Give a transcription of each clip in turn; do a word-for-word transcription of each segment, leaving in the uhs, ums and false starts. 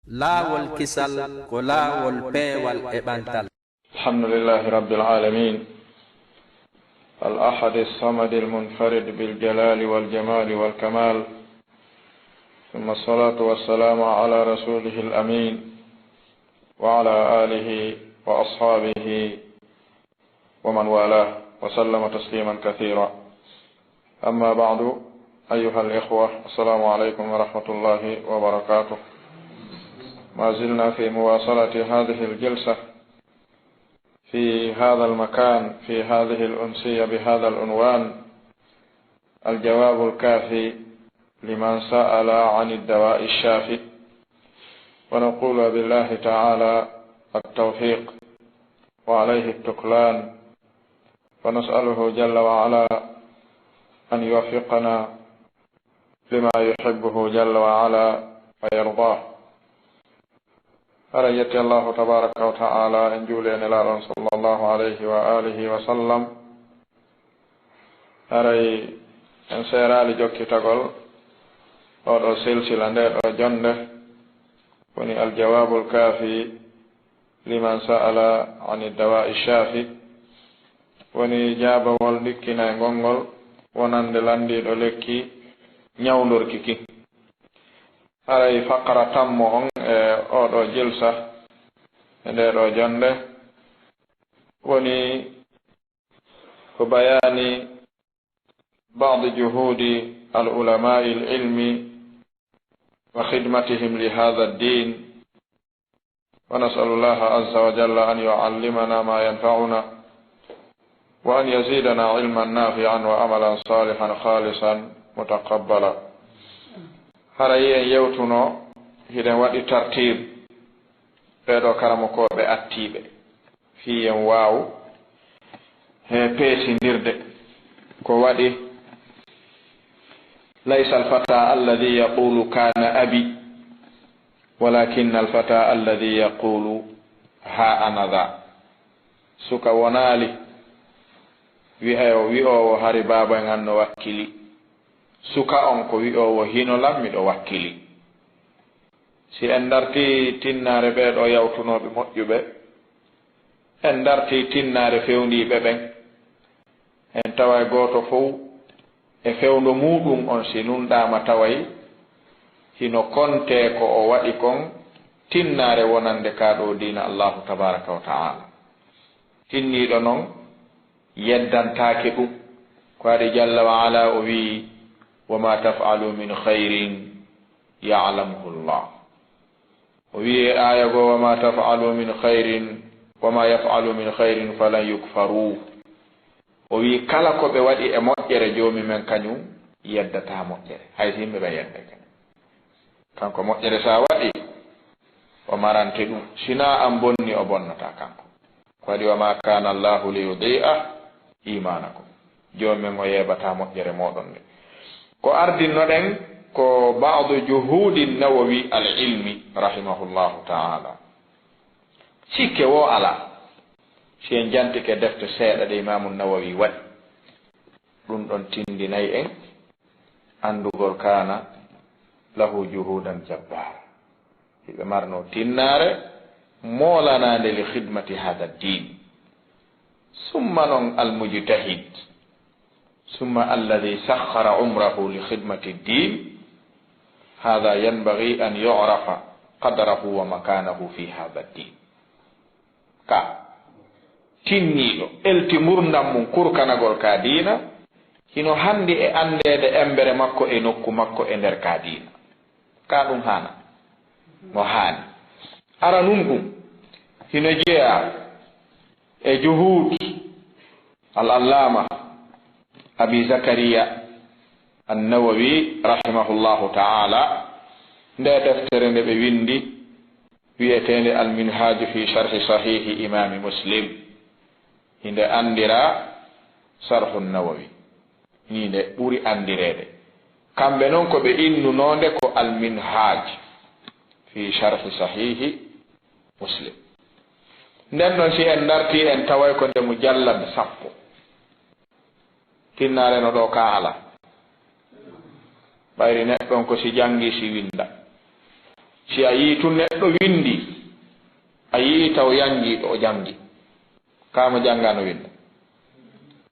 Laawol kisal ko laawol peewal e ɓantal. الحمد لله رب العالمين، الأحد الصمد المنفرد بالجلال والجمال والكمال، ثم الصلاة والسلام على رسوله الأمين وعلى آله وأصحابه ومن والاه وسلم تسليما كثيرا. أما بعد، أيها الإخوة، السلام عليكم ورحمة الله وبركاته. ما زلنا في مواصلة هذه الجلسة في هذا المكان، في هذه الأمسية، بهذا العنوان: الجواب الكافي لمن سأل عن الدواء الشافي. ونقول بالله تعالى التوفيق وعليه التكلان، ونسأله جل وعلا أن يوفقنا لما يحبه جل وعلا ويرضاه. Haray yetti Allahu tabaraka wa ta'ala, en juuli e Nelaaɗo on sallallahu alayhi wa alihi wa sallam. Haray en seeraali jokkitagol oo ɗoo silsila, ndee ɗoo jonnde, woni Al-Jawaabul Kaafi liman sa'ala ani dawaa'i shaafi, woni jaabawol ndikkinaygol ngol wonande lanndiiɗo lekki ñawndorki ki. Haray faqara tammo on e oo ɗoo jilsa, e ndee ɗoo jonnde, woni ko bayaani ba'di juhuudi al-ulamaa'i al-ilmi wa khidmatihim li haadha ad-diin. ونسأل الله عز وجل أن يعلمنا ما ينفعنا وأن يزيدنا علما نافعا وعملا صالحا خالصا متقبلا. Haray en yewtuno, hiɗen waɗi tartiib ɓee ɗoo karamokooɓe attiiɓe, fii en waawu he peesindirde ko waɗi: ليس الفتى الذي يقول كان أبي، ولكن الفتى الذي يقول ها أنا ذا. Suka wonaali wi'eewo, wi'oowo hari baaba en an no wakkili. Suka on ko wi'oowo hino lan miɗo wakkili. Si en dartii tinnaare ɓee ɗoo yawtunooɓe moƴƴuɓe, en dartii tinnaare fewndiiɓe ɓen, en taway gooto fow e fewndo muuɗum on, si nunɗaama, taway hino kontee ko o waɗi kon tinnaare wonande kaa ɗoo diina Allaahu tabaaraka wa ta'aala. Tinniiɗo non yeddantaake ɗum. Ko waɗi Jalla wa Ala o wi'i: وما تفعلوا من خير يعلمه الله. O wi'i e aaya goo: وما تفعلوا من خير، وما يفعلوا من خير فلن يكفروه. O wi'i kala ko ɓe waɗi e moƴƴere, Joomi men kañum yeddataa moƴƴere, hay si yimɓe ɓen yedday kañum. Kanko moƴƴere si a waɗi, o marante ɗum, si naa an bonni, o bonnataa kanko. Ko waɗi: وما كان الله ليضيع إيمانكم. Joomi men o yeebataa moƴƴere mooɗon nde. Ko ardinnoɗen ko ba'du juhuudi Nawawi al-ilmi rahimahullahu ta'ala. Sikke woo alaa, si en jantike defte seeɗa ɗe Imaamu Nawawi waɗi, ɗum ɗon tindinay en anndugol كان له جهودا جبارا. Hiɓe marnoo tinnaare moolanaande لخدمة هذا الدين. Summa non المجتهد، ثم الذي سخر عمره لخدمة الدين، هذا ينبغي أن يعرف قدره ومكانته في هذا الدين. Ka tinniiɗo elti ngurndan mun kurkanagol ka diina, hino hanndi e anndeede embere makko e nokku makko e nder ka diina. Ka ɗum haana? No haani. Aranun ɗum hino jeyaa e juhuud al-Allaama Abi Zakariya An-Nawawi rahimahullahu ta'ala, nde deftere nde ɓe winndi wi'eteende Al-Minhaaju fi Sharhi Sahihi Imaami Muslim, hinde anndiraa Sarhu Nawawi, nii nde ɓuri anndireede. Kamɓe non ko ɓe innunoo nde ko Al-Minhaaj fi Sharhi Sahihi Muslim. Nden non si en dartii en taway ko nde mujallad sappo. Tinnaare no ɗoo ka alaa. Ɓayri neɗɗo on ko si janngi si winnda. Si a yii tun neɗɗo winndi, a yii taw yanngiiɗo o janngi. Kaa mo janngaano winnda.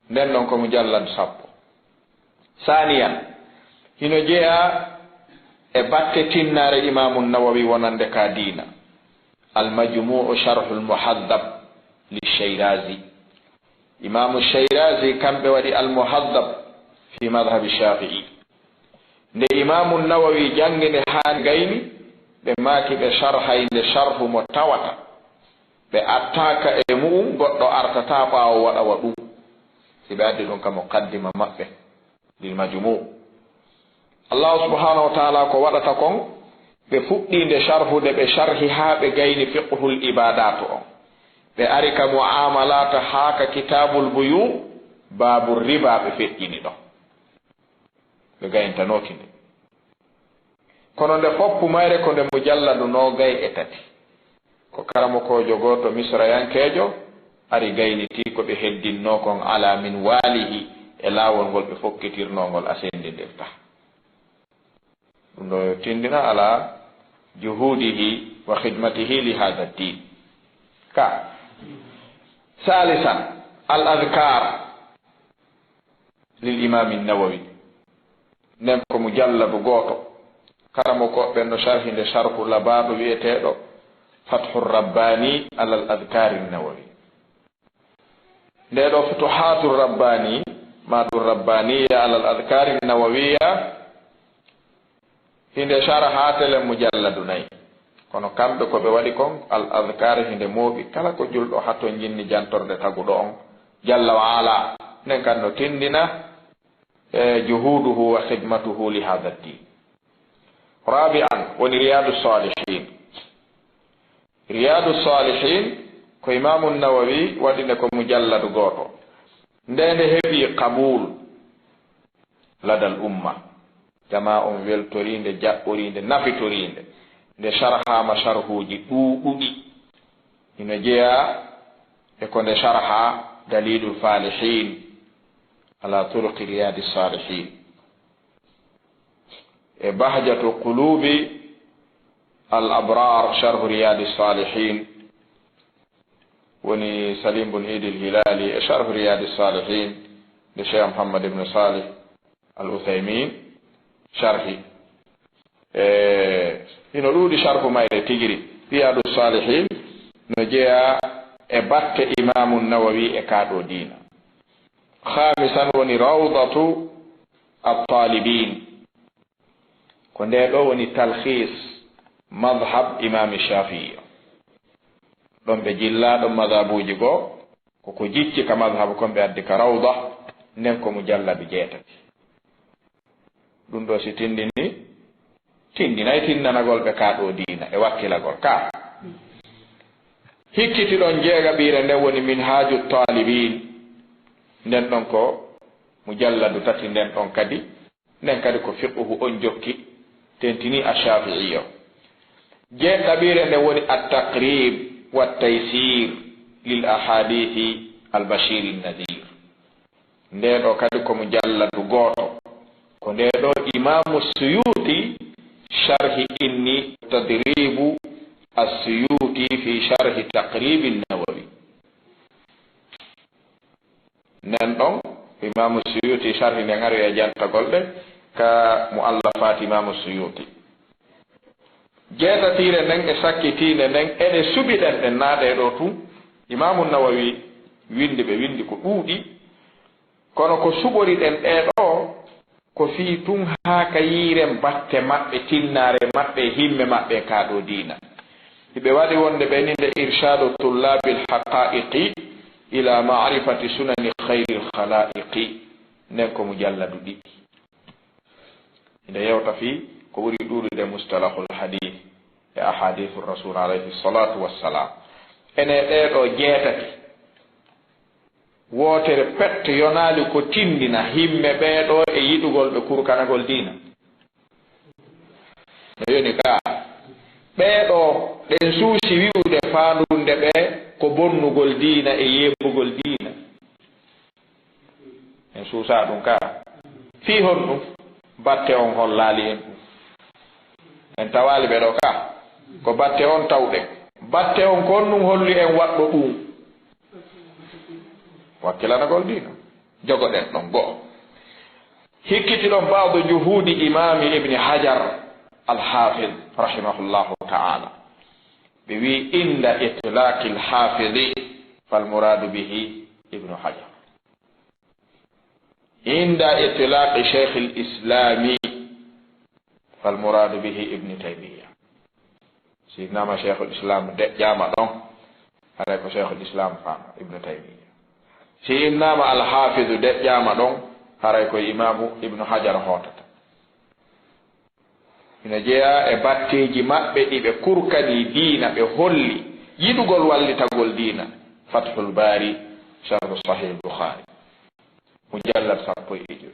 Nden ɗon ko mujallad sappo. Saaniyan, hino jeyaa e batte tinnaare Imaamu Nawawi wonande ka diina. Al-Majmu'u Sharhul Muhaddab li Shayrazi. Imaamu Shayrazi kamɓe waɗi Al-Muhaddab fi madhhabi Shafi'i. Nde Imaamu Nawawi janngi nde haa gayni, ɓe maaki ɓe sharhay nde sharhu mo tawata ɓe attaaka e mu'um, goɗɗo artataa ɓaawo waɗa wa ɗum. Si ɓe addi ɗum ka muqaddima maɓɓe, lil Majmu'. Allahu subhanahu wa ta'ala ko waɗata kon, ɓe fuɗɗii nde sharhude, ɓe sharhi haa ɓe gayni fiqhul ibaadaatu on. Ɓe ari ka mu'amalaata haa ka kitaabul buyu, baabu riba ɓe feƴƴini ɗon. Ɓe gayntanooki nde. Kono nde foppu mayre ko nde mujalladu noogay e tati. Ko karamokoojo gooto misrayankeejo ari gaynitii ko ɓe heddinnoo kon ala min waalihi e laawol ngol ɓe fokkitirnoo ngol a sendindirta. Ɗum ɗo tindina ala juhudihi wa khidmatihi li hadha din. Ka. Salisan, al adhkar lil Imami Nawawi. Nden ko mujalladu gooto. Karamokooɓe ɓen no sharhi nde sharhu labaaɗo wi'eteeɗo Fathu Rabbani alal Adhkari Nawawi. Nde ɗo Futuhatu Rabbani, ma ɗum Rabbaniya alal Adhkari Nawawiya, hinde sharha tele mujalladu nayi. Kono kamɓe ko ɓe waɗi kon, al adhkar hinde mooɓi kala ko julɗo hato jinni jantorde taguɗo on, jalla wa ala. Nden kan no tindina, e, juhuduhu wa khidmatuhu li hadha ad-din. Rabi'an, woni Riyadu Salihin. Riyadu Salihin ko Imamu Nawawi waɗi nde ko mujalladu gooto. Nde nde heɓi qabul ladal umma. Jamaa on weltoriinde, jaɓɓoriinde, nafitoriinde. Nde sharhaama sharhuuji ɗuuɗuɗi. Ina jeyaa e ko nde sharha Dalilul Falihin ala Turuqi Riyadi Salihin. E Bahjatu Qulubi al Abrar, sharhu Riyadi Salihin. Woni Salim bun Idil Hilali e sharhu Riyadi Salihin, nde Cheikh Muhammad ibn Salih al Uthaymin sharhi. E, hino ɗuuɗi sharhu mayre tigiri. Riyadu Salihin no jeyaa e batte Imamu Nawawi e kaa ɗoo diina. Khamisan, woni Rawdatu at-Talibin. Ko nde ɗoo woni talkhis madhhab Imami Shafi'i. Ɗon ɓe jillaa ɗon madhabuuji goo, ko ko jicci ka madhhabu kon ɓe addi ka Rawda, nden ko mujalladu jeetati. Ɗum ɗoo si tindini, tindinay tinnanagol ɓe kaa ɗoo diina e wakkilagol kaa. Hikkiti ɗon jeegaɓiire nden woni Minhaju Talibin, nden ɗon ko mujalladu tati nden ɗon kadi. Nden kadi ko fiqhu on jokki, tentini Ash-Shafi'iyya. Jeeɗiɗaɓiire nden woni At-Taqrib wa Taysir lil Ahadithi al Bashir an-Nadhir. Nde ɗo kadi ko mujalladu gooto. Ko nde ɗo Imamu Suyuti sharhi inni Tadribu As-Suyuti fi sharhi Taqrib an-Nawawi. Nden ɗon, Imaamu Suyuti sharhi nden ari e jantagol ɗe ka mu'allafat Imaamu Suyuti. Jeetatiire nden e sakkitiinde nden, ene suɓi ɗen, ɗen naatee ɗo tun. Imaamu Nawawi windi, ɓe windi ko ɗuuɗi, kono ko suɓori ɗen ɗee ɗo, ko fii tun haa ka yiiren batte maɓɓe, tinnaare maɓɓe, himme maɓɓe ka ɗo diina. Hiɓe waɗi wonde ɓe ni nde Irshadu Tullabil Haqa'iqi ila Ma'rifati Sunani Khayril Khalaiqi. Nden ko mujalladu ɗiɗi. Nde yewta fii ko ɓuri ɗuuɗude Mustalahul Hadith e Ahadithu Rasul alayhi salatu wassalam. Ene ɗee ɗo jeetati. Wootere pet yonaali ko tindina himme ɓee ɗo e yiɗugol ɓe kurkanagol diina. No yoni ka, ɓee ɗo ɗen suusi wi'ude faandunde ɓe ko bonnugol diina e yeebugol diina. En suusaa ɗum ka. Fii honɗum? Batte on hollaali en ɗum. En tawaali ɓe ɗo ka. Ko batte on tawɗen. Batte on ko on ɗum holli en waɗɗo ɗum. Wakkilanagol diina. Jogoɗen ɗon go'o. Hikkitiɗon ba'du juhudi imami Ibni Hajar al-Hafid rahimahullahu ta'ala. Ɓe wi inda itlaqi al-Hafidi fal muradu bihi Ibnu Hajar. Inda itlaqi Sheikh al-Islami fal muradu bihi Ibnu Taymiya. Si innama Sheikhul Islam deƴƴama ɗon, haray ko Sheikhul Islam fama Ibnu Taymiya. Si innama Al-Hafidu deƴƴama ɗon, haray ko Imamu Ibnu Hajar hotata. Ina jeya e batteji maɓɓe ɗi ɓe kurkani diina, ɓe holli yiɗugol wallitagol diina. Fathul Bari, Sharhu Sahih Bukhari, mujallad sappo e joy.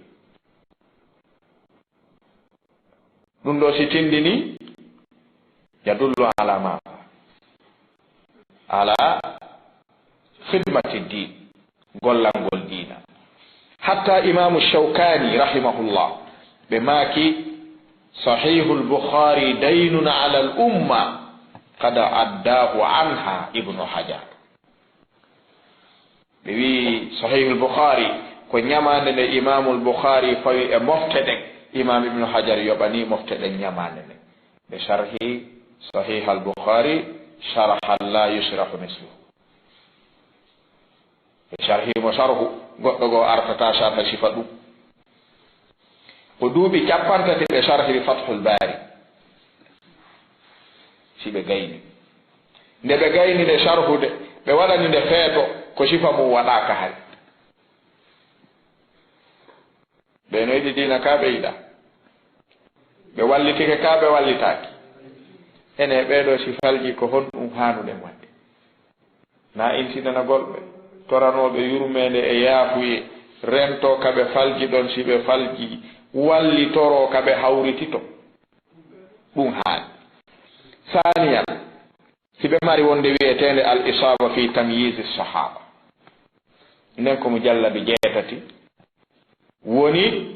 Ɗum ɗo si tindini, yadullu ala ma? Ala khidmati din, gollangol diina. Hatta Imamu Shawkani rahimahullah, ɓe maaki, Sahihul Bukhari daynun ala al umma, qad addahu anha Ibnu Hajar. Ɓe wi Sahihul Bukhari ko ñamaande nde Imamul Bukhari fawi e mofte ɗen. Imam Ibnu Hajar yoɓani mofte ɗen ñamaande nde. Ɓe sharhi Sahih al Bukhari sharhan la yushrahu misluhu. Ɓe sharhi mo sharhu goɗɗo goo artata sharha sifa ɗum. Ko duuɓi cappanɗe tati ɓe sharhiri Fathul Bari. Si ɓe gayni. Nde ɓe gayni nde sharhude, ɓe waɗani nde feeto, ko sifa mum waɗaaka hay. Ɓe no yiɗi diina ka ɓe yiɗa. Ɓe wallitike ka ɓe wallitaaki. Ene ɓeeɗo si falji ko honɗum haanuɗen waɗde? Na intinanagol ɓe, toranooɓe yurmeende e yaafuye, rentoo ka ɓe falji ɗon, si ɓe falji, wallitoroo ka ɓe hawritito. Ɗum haani. Saaniyan, si ɓe mari wonde wi'eteende al isaaba fi tamyizi sahaba, nden ko mujalladu jeetati, woni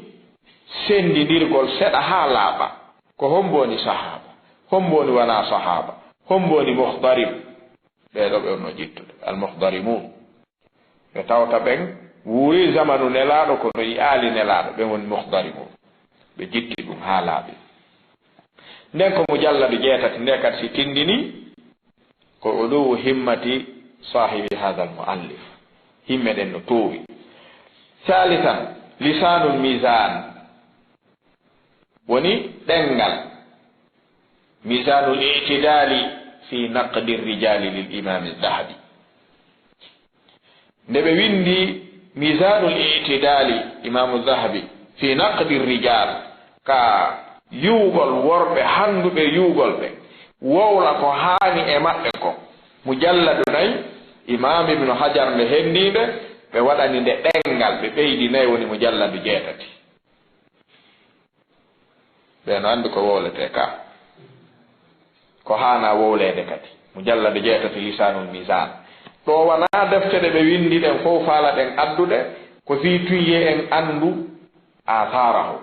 senndindirgol seɗa haa laaɓa. Ko hombo woni sahaaba? Hombo woni wanaa sahaaba? Hombo woni mukhdarim? Ɓeeɗo ɓe wonno ƴettude, al-mukhdarimun. Ɓe tawta ɓen wuuri zamanu Nelaaɗo, kono i aali Nelaaɗo, ɓen woni mukhdarimun. Ɓe jitti ɗum haa laaɓi. Nden ko mujalladu jeetati, nde kadi si tindini, ko uluwu himmati saahibi haadal muallif. Himme ɗen no toowi. Saalisan, lisaanul mizaan. Woni ɗenngal. Mizaanul i'tidaali fi naqdi rijaali lil imaami Dahabi. Nde ɓe winndi Mizaanul i'tidaali, Imaamu Dahabi, fi naqdi rijaal, ka yuwgol worɓe hannduɓe yuwgol ɓe, wowla ko haani e maɓɓe ko, mujalladu nay, Imaam Ibnu Hajar nde henndii nde, ɓe waɗani nde ɗenngal, ɓe ɓeydi nay woni mujalladu jeetati. Ɓe no anndi ko wowletee ka. Ko haanaa wowleede kadi. Mujalladu jeetati Lisaanul Mizaan. Ɗo wanaa defte ɗe ɓe winndi ɗen fow faala ɗen addude, ko fii tun ye en anndu aasaarahu.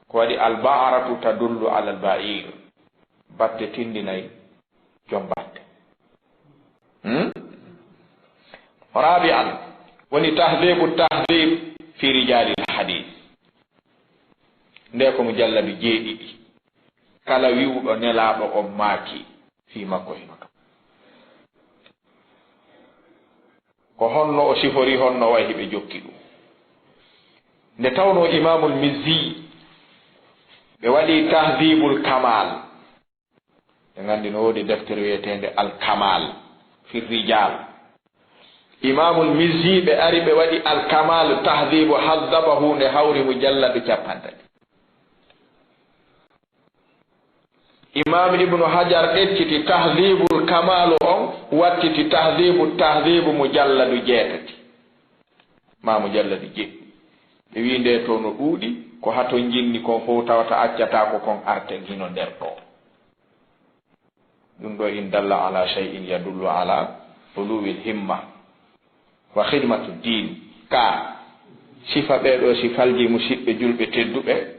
Ko waɗi al-ba'ratu tadullu ala al-ba'ir. Batte tinndinay jom batte. Hmm? Rabi'an, woni Tahdibu Tahdib fi Rijalil Hadith. Nde ko mujalladu jeeɗiɗi. Kala wi'uɗo Nelaaɗo on maaki fii makko hino ka. Ko honno o sifori, honno wayi hiɓe jokki ɗum. Nde tawnoo Imaamul Mizzi, ɓe waɗi Tahdibul Kamal. Ɓe nganndi no woodi deftere wi'eteende Al Kamal fi Rijal. Imaamul Mizzi ɓe ari ɓe waɗi Al Kamal Tahdibu Haddabahu nde hawri mujalladu cappanɗe tati. Imaam Ibnu Hajar ɗecciti Tahdibul Kamalu on, wattiti Tahdibu Tahdibu mujalladu jeetati. Ma mujalladu jeɗɗi. Ɓe wii nde to no ɗuuɗi, ko hato njinni kon fow tawata accataako kon arten hino nder ɗo. Ɗum ɗo in dalla ala shay'in yadullu ala uluwil himma wa khidmatu din. Ka sifa ɓee ɗo sifalji musiɓɓe julɓe tedduɓe,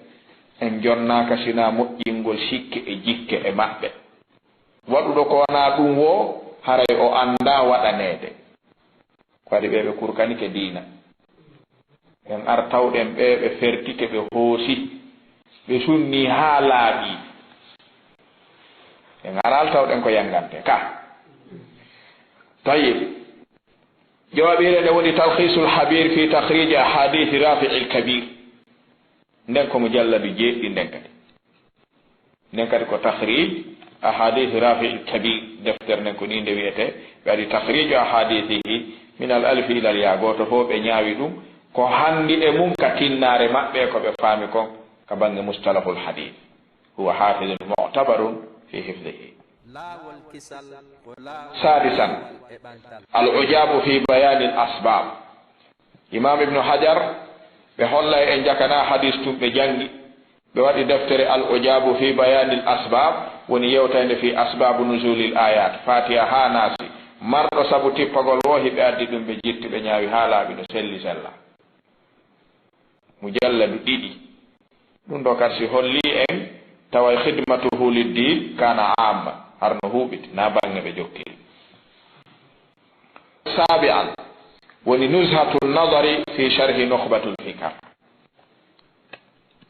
en jonnaaka sina moƴƴingol sikke e jikke e maɓɓe. Waɗuɗo ko wonaa ɗum woo, haray o anndaa waɗaneede. Ko waɗi ɓee ɓe kurkanike diina. En ar tawɗen ɓee ɓe fertike, ɓe hoosi, ɓe sunnii haa laaɓi. En aral tawɗen ko yanngante ka. Tayyib. Jawaaɓiire nde woni Talkhiisul Habiir fi takhriij ahaadiisi Raafi'il Kabiir. Nden ko mujalladu jeeɗiɗi nden kadi. Nden kadi ko takhriij ahaadiisi Raafi'il Kabiir. Deftere nden ko nii nde wi'etee, ɓe waɗi takhriiju ahaadiisihi min al alfi ila al yaa. Gooto fof ɓe ñaawi ɗum ko hanndi e mum ka tinnaare maɓɓe, ko ɓe faami kon ka bannge mustalahul hadiis. Huwa haafizun mu'tabarun fi hifzihi. Laawol kisal ko laawol Saadisan, e ɓantal. Al ujaabu fi bayaanil asbaab. Imaam Ibnu Hajar, ɓe hollay en jakana hadiis tun ɓe janngi, ɓe waɗi deftere Al ujaabu fi bayaanil asbaab, woni yewtaynde fi asbaabu nuzuulil aayaat, Faatiha haa Naasi, marɗo sabu tippagol woo, hiɓe addi ɗum, ɓe jitti, ɓe ñaawi haa laaɓi no selli sella. Mujalladu ɗiɗi. Ɗum ɗo kadi si holli en, taway khidmatuhu liddiin kaana aamma, harno huuɓiti, na baŋŋe ɓe jokkiri. Saabi'an, woni Nuzhatu Nadari fi sharhi Nukhbatul Fikar.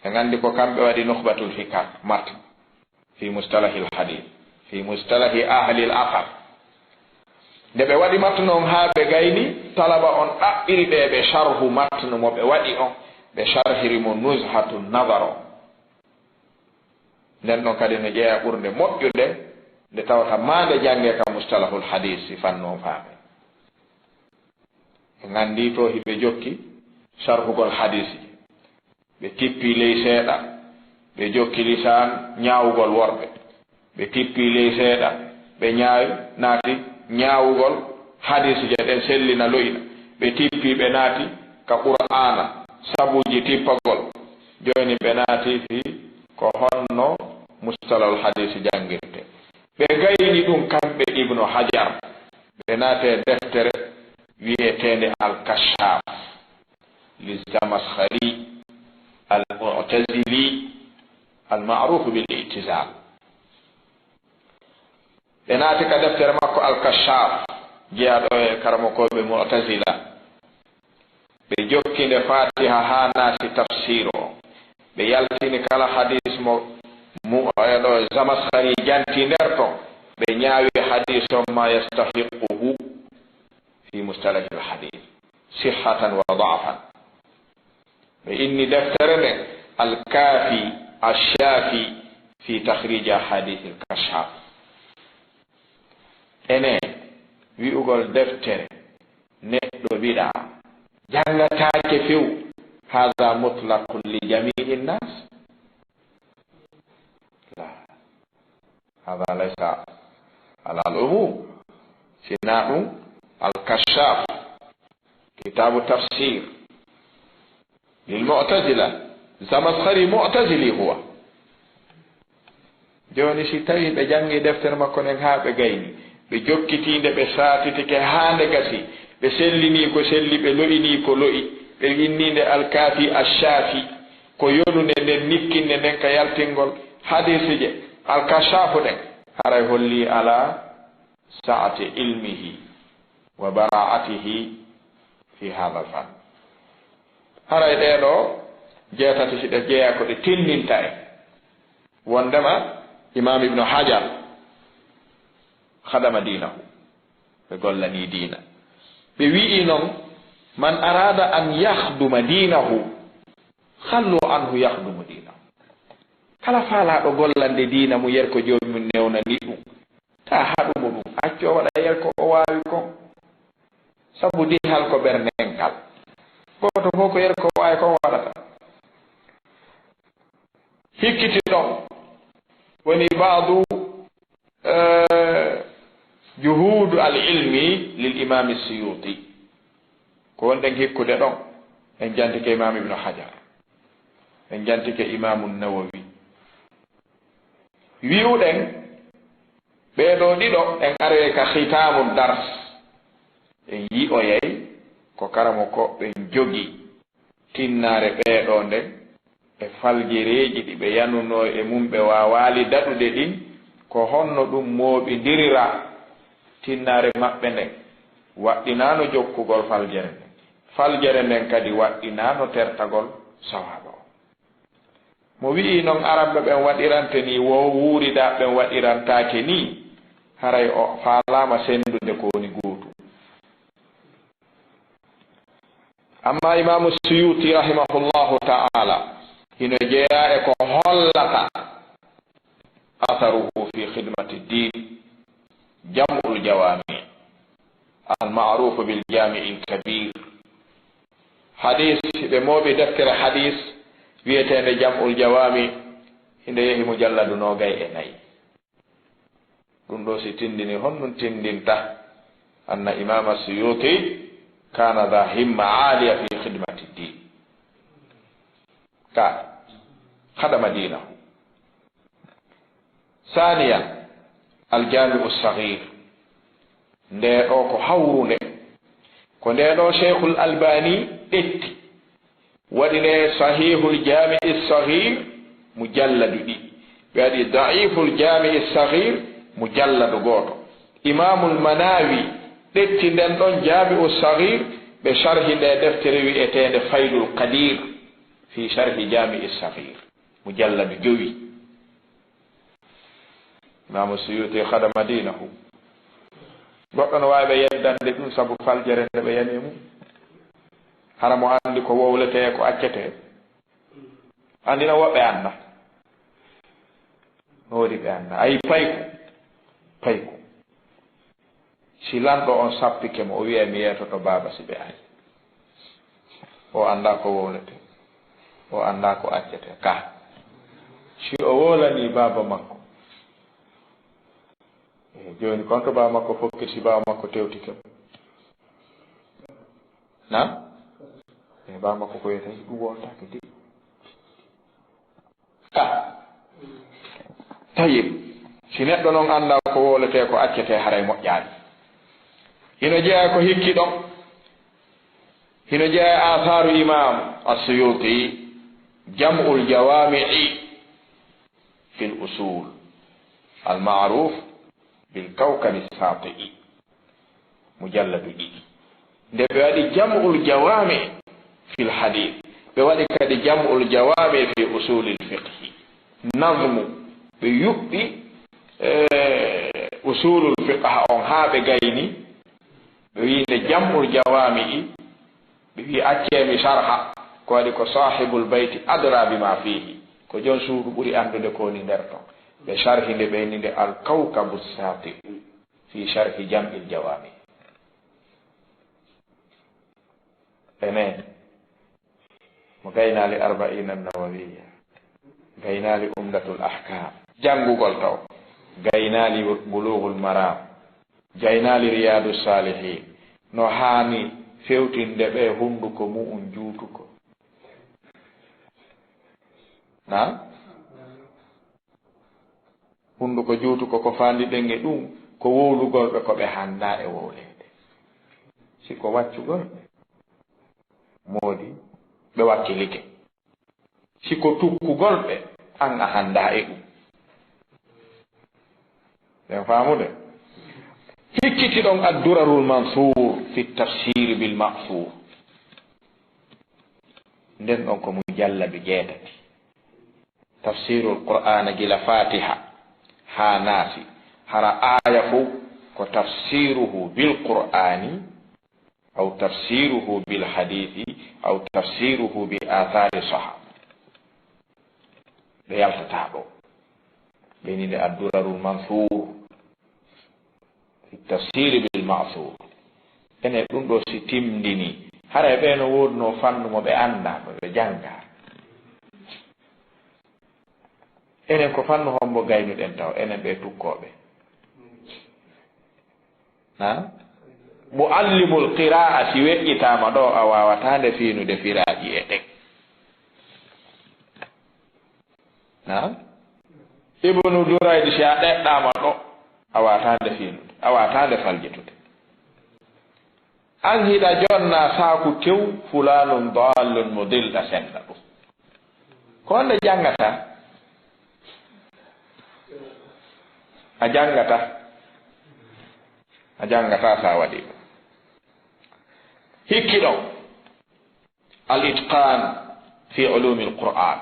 En anndi ko kamɓe waɗi Nukhbatul Fikar, matn. Fi mustalahil hadiis, fi mustalahi ahlil asar. Nde ɓe waɗi matnu on haa ɓe gayni, talaba on ɗaɓɓiri ɓe ɓe sharhu matnu mo ɓe waɗi on, ɓe sharhiri mo Nuzhatu Nadar on. Nden ɗon kadi no jeyaa ɓurnde moƴƴude, nde tawata maa nde janngee ka mustalahul hadiis, si fannu on faamee. En anndii to hiɓe jokki sharhugol hadiisi. Ɓe tippi ley seeɗa, ɓe jokki lisaan ñaawugol worɓe. Ɓe tippi ley seeɗa, ɓe ñaawi, naati ñaawugol hadiisije ɗen sellina lo'ina. Ɓe tippi, ɓe naati ka Qur'aana, sabuuji tippagol. Jooni ɓe naati fii ko honno mustalahul hadiisi janngirtee. Ɓe gayni ɗum kamɓe Ibnu Hajar. Ɓe naati e deftere wi'eteende Al-Kashshaf. Lizzamakhshari al-Mu'tazili al-ma'ruf bil i'tizal. Ɓe naati ka deftere makko Al-Kashshaf, jeyaaɗo e karamokooɓe Mu'tazila. Ɓe jokki nde Fatiha haa naati tafsir o. Ɓe yaltini kala hadis mo mu-, e ɗo Zamakhshari janti nder ton. Ɓe ñaawi hadis on ma yastahiqquhu fi mustalahil hadis. Sihhatan wa da'fan. Ɓe inni deftere nden Al-Kafi Ash-Shafi fi takhrij ahadith al-Kashaf. Ene wi'ugol deftere neɗɗo biɗa janngataake few, hadha mutlaqun li jami'in nas? La. Hada laysa ala al-umum. Sina ɗum Al-Kashaf, kitabu tafsir lil Mu'tazila. Zamakhshari Mu'tazili huwa. Jooni, si tawi ɓe janngi deftere makko nden haa ɓe gayni, ɓe jokkiti nde, ɓe saatitike haa nde gasi, ɓe sellini ko selli, ɓe lo'ini ko lo'i, ɓe inni nde Al-Kafi Ash-Shafi, ko yonunde nden, nikkinde nden ka yaltingol hadiisije Al-Kashafu ɗen, haray holli ala sa'ati ilmihi wa bara'atihi fi hadha al-fann. Haray ɗee ɗoo jeetati, si ɗe jeyaa, ko ɗe tinninta en wondema Imaam Ibnu Hajar khadama diinahu, ɓe gollanii diina. Ɓe wi'i non, man arada an yakhduma diinahu, khallu anhu yakhdumu diinahu. Kala faalaaɗo gollande diina mum, yer ko Joomi mum newnani ɗum, taa haɗu mo ɗum, accu o waɗa yer ko o waawi kon. Sabu dihal ko ɓernde ngal. Gooto fof ko yer ko waawi kon waɗata. Hikkiti ɗon woni ba'du, eh, juhuud al-ilmi lil Imaam Suyuti. Ko wonɗen hikkude ɗon, en jantike Imaam Ibnu Hajar, en jantike Imaamu Nawawi. Wi'uɗen, ɓee ɗoo ɗiɗo, en aroyay ka khitaamu dars, en yi'oyay ko karamokooɓe ɓen jogii tinnaare ɓee ɗoo nden, e faljereeji ɗi ɓe yanunoo e mum, ɓe waawaali daɗude ɗin, Ko honno ɗum mooɓindirira? Tinnaare maɓɓe nden waɗɗinaano jokkugol faljere nden. Faljere nden kadi waɗɗinaano tertagol sawaaba on. Mo wi'i non Aranɓe ɓen waɗirante nii, wo wuuridaaɓe ɓen waɗirantaake nii, haray o faalaama senndude ko woni gootum. Amma Imaamu Suyuti rahimahullahu ta'ala, hino jeyaa e ko hollata atharuhu fi khidmati ddin, Jam'ul Jawami, al ma'rufu bil Jami'il Kabir. Hadis, ɓe mooɓi deftere hadis wi'eteende Jam'ul Jawami, hinde yehi mujalladu noogay e nayi. Ɗum ɗo si tindini, honɗum tindinta anna Imam As-Suyuti kana dha himma aliya fi khidmati ddin. Ka khadama dinahu. Saniyan, Al-Jami'u Saghir. Nde ɗo ko hawrunde. Ko nde ɗo Sheikhul Albani ƴetti. Waɗi nde Sahihul Jami'i Saghir mujalladu ɗiɗi. Ɓe waɗi Da'iful Jami'i Saghir mujalladu gooto. Imamul Manawi ƴetti nden ɗon Jami'u Saghir, ɓe sharhi nde deftere wi'eteende Faydul Qadir fi Sharhi Jami'i Saghir, mujalladu jowi. Imaamu Suyuti khadama dinahu. Goɗɗo no waawi ɓe yeddande ɗum sabu faljere nde ɓe yani e mum. Hara mo anndi ko wowletee, ko accetee. Anndi no woɓɓe annda. No woodi ɓe annda. Ayi payku. Payku. Si lanɗo on sappike mo, o wi'ay mi yeetoto baaba si ɓe ari. O anndaa ko wowletee. O anndaa ko accetee. Ka. Si o wowlanii baaba makko. E jooni kon to baaba makko fokkiti si baaba makko tewtike mo. Na? E baaba makko ko wiyata ɗum wowlataake de. Ka. Tayyib. Si neɗɗo non anndaa ko wowletee ko accetee haray moƴƴaani. Hino jeyaa ko hikki ɗon. Hino jeyaa e athaaru Imam As-Suyuti, Jam'ul Jawami'i fil Usul, al ma'ruf bil Kawkabi Sati'i. Mujalladu ɗiɗi. Nde ɓe waɗi Jam'ul Jawami fil Hadith, ɓe waɗi kadi Jam'ul Jawami fi Usulil Fiqhi. Nazmu, ɓe yuɓɓi, eh, Usulul Fiqh on haa ɓe gayni, ɓe wi'i nde Jam'ul Jawami'i, ɓe wi'i accee mi sharha, ko waɗi ko Sahibul Bayti adra bima fihi, ko jon suudu ɓuri anndude ko woni nder ton. Ɓe sharhi nde, ɓe inni nde Al Kawkabu Sati'u. Fi sharhi Jam'il Jawami. Enen, mo gaynaali Arba'ina Nawawiya, gaynaali Umdatul Ahkam, janngugol taw, gaynaali Bulughul Maram, gaynaali Riyadu Salihin, no haani fewtinde ɓe hunnduko mu'un juutuko. Na? Hunnduko juutuko ko faandiɗen e ɗum, ko wowlugol ɓe ko ɓe hanndaa e wowleede. Si ko waccugol ɓe, moodi ɓe wakkilike. Si ko tukkugol ɓe, an a hanndaa e ɗum. Ɗen faamude? Hikkiti ɗon Ad-Durarul Mansuur fi Tafsiiri bil Ma'suur. Nden ɗon ko mujalladu jeetati. Tafsiirul Qur'aana gila Faatiha haa Naasi, hara aaya fow ko tafsiiruhu bil Qur'aani, aw tafsiiruhu bil hadiisi, aw tafsiiruhu bi aathaari sahaaba. Ɓe yaltataa ɗo. Ɓe ni nde Ad-Durarul Mansuur. Fi tafsiri bil ma'sur. Enen ɗum ɗo si timndini, haray ɓe no woodunoo fannu mo ɓe anndaa, mo ɓe janngaa. Enen ko fannu hombo gaynuɗen taw, enen ɓe tukkooɓe? Ha? Muallimul qira'a si weƴƴitaama ɗo, a waawataa nde fiinude firaaji e ɗen. Naam. Ibnu Durayd, si a ɗeɗɗaama ɗo, a waataande fiinude, a waataande faljitude. An hiɗa jonna saaku tew, fulaanun daallun mudill, ɗa senda ɗum. Ko honde janngataa? A janngata. A janngata so a waɗi ɗum. Hikki ɗon, al itqan fi ulumi al Qur'an.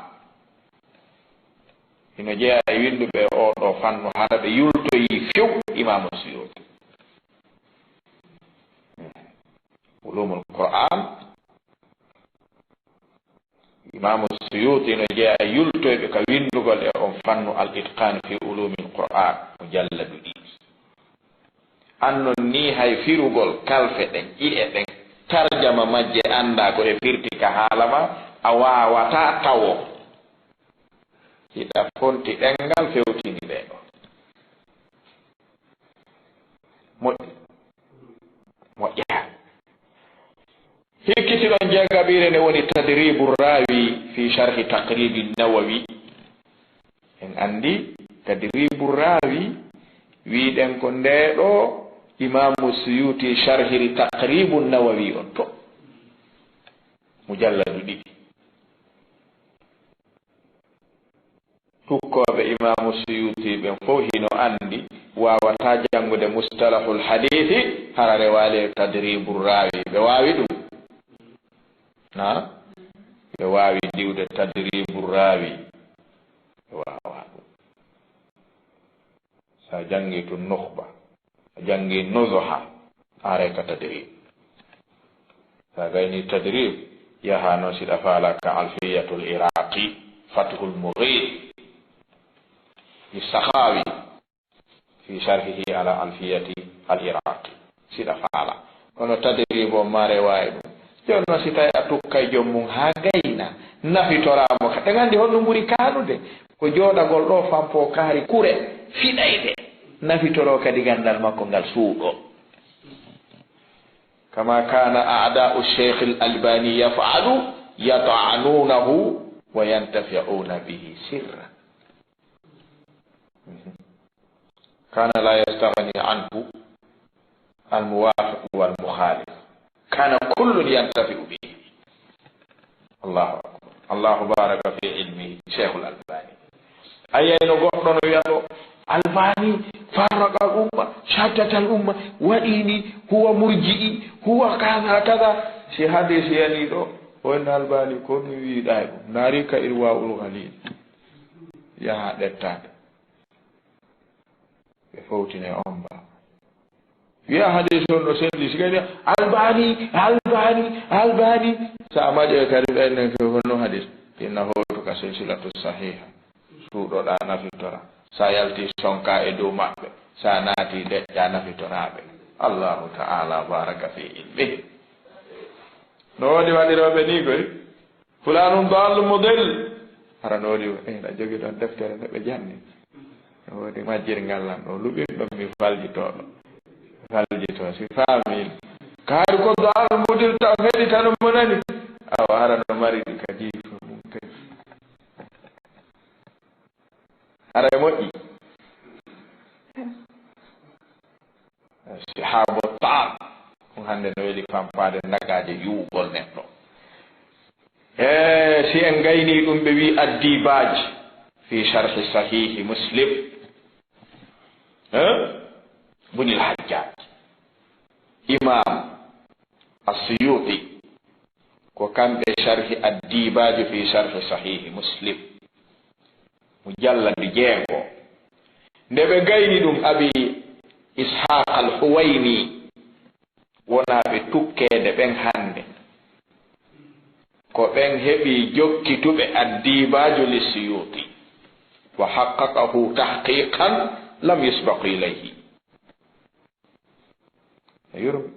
Hino jeyaa e winnduɓe oo ɗoo fannu, hara ɓe yultoyii few Imaamu Suyuti. Ulumul Qur'an, Imaamu Suyuti no jeyaa e yultoyɓe ka winndugol e on fannu, al itqan fi ulumil Qur'an, mujalladu ɗiɗi. Annon nii hay firugol kalfe ɗen, ƴi'e ɗen, tarjama majje anndaa ko ɗe firti ka haala ma, a waawataa tawo. Hiɗa fonti ɗenngal fewtini ɗee ɗoo. Moƴƴi. Moƴƴa. Hikkitiɗon jeegaɓiire nde woni Tadribu Raawi fi Sharhi Taqribi Nawawi. En anndi Tadribu Raawi, wi'ɗen ko ndee ɗoo Imaamu Suyuti sharhiri Taqribu Nawawi on to. Mujalladu ɗiɗi. Tukkooɓe Imaamu Suyuti ɓen fow hino anndi waawataa janngude Mustalahul Hadiisi hara rewaali e Tadribu Raawi. Ɓe waawi ɗum? Na? Ɓe waawi diwde Tadribu Raawi? Ɓe waawaa ɗum. So a janngii tun Nukhba, a janngii Nuzha, a aray ka Tadrib. So a gaynii Tadrib, yaha non si ɗa faalaa ka Alfiyatul Iraqi, Fathul Mughith, li Sakhawi, fi sharhihi ala Alfiyati al Iraqi. Si ɗa faalaa. Kono Tadrib on ma rewaa e ɗum. Jooni non si tawi a tukkay joom mum haa gayna, nafitoraa mo ka. Ɗen anndi honɗum ɓuri kaanude? Ko jooɗagol ɗoo fampoo kaari kure, fiɗayde. Nafitoroo kadi ganndal makko ngal suuɗoo. Kama kana a'da'u Sheikh al-Albani yaf'alu, yat'anunahu wa yantafi'una bihi sirran. كان لا يستغني عنه الموافق والمخالف، كان كل ينتفع به. الله أكبر. الله بارك في علمه شيخ الألباني. A yi'ay no goɗɗo no wi'a ɗoo, Albani farraqa al umma, shattata al umma, waɗi ni, huwa murji'i, huwa kaza kaza. Si hadiisi yanii ɗoo, o wi'a Albani ko mi wi'uɗaa e ɗum, naari ka Irwaa'ul Ghalil. Yaha ɗettaade. Ɓe fowtine on ba. Wi'a hadiis on no selli, si kadi Albani, Albani, Albani. Sa maƴo e kadi ɓen nen few honno hadiis. Inna hootu ka silsilatu sahiha. Suuɗoɗaa nafitora. Sa yalti sonka e dow maɓɓe. Sa naati deƴƴa nafitoraɓe. Allahu ta'ala baraka fi ilmihi. No woodi waɗirooɓe ni koy. Fulanun dallun mudil. Hara no woodi, eh, na jogi ɗon deftere nde ɓe janni. No woodi majjirngal lan ɗo, luɓin ɗon mi faljito ɗo. Faljito, si faami. Kaari ko dallun mudil taw heɗi tan mo nani. Awa hara no mari ɗi ka jiifo mum kadi. Hara e moƴƴi. Shihaabu Taam, ɗum hannde no weli fampaade nagaaje yuwugol neɗɗo. E si en gaynii ɗum, ɓe wii Addibaaj fi sharhi sahihi Muslim, eh, bunil Hajjaaj, Imaam As-Suyuuti, ko kamɓe sharhi Addibaaju fi sharhi sahihi Muslim, mujalladu jeego. Nde ɓe gayni ɗum, Abi Ishaaq Al-Huwayni, wonaa ɓe tukkeede ɓen hannde. Ko ɓen heɓi jokkituɓe Addibaaju li Suyuuti, wa haqqaqahu tahqiqan lam yusbaq ilayhi. A yurmi.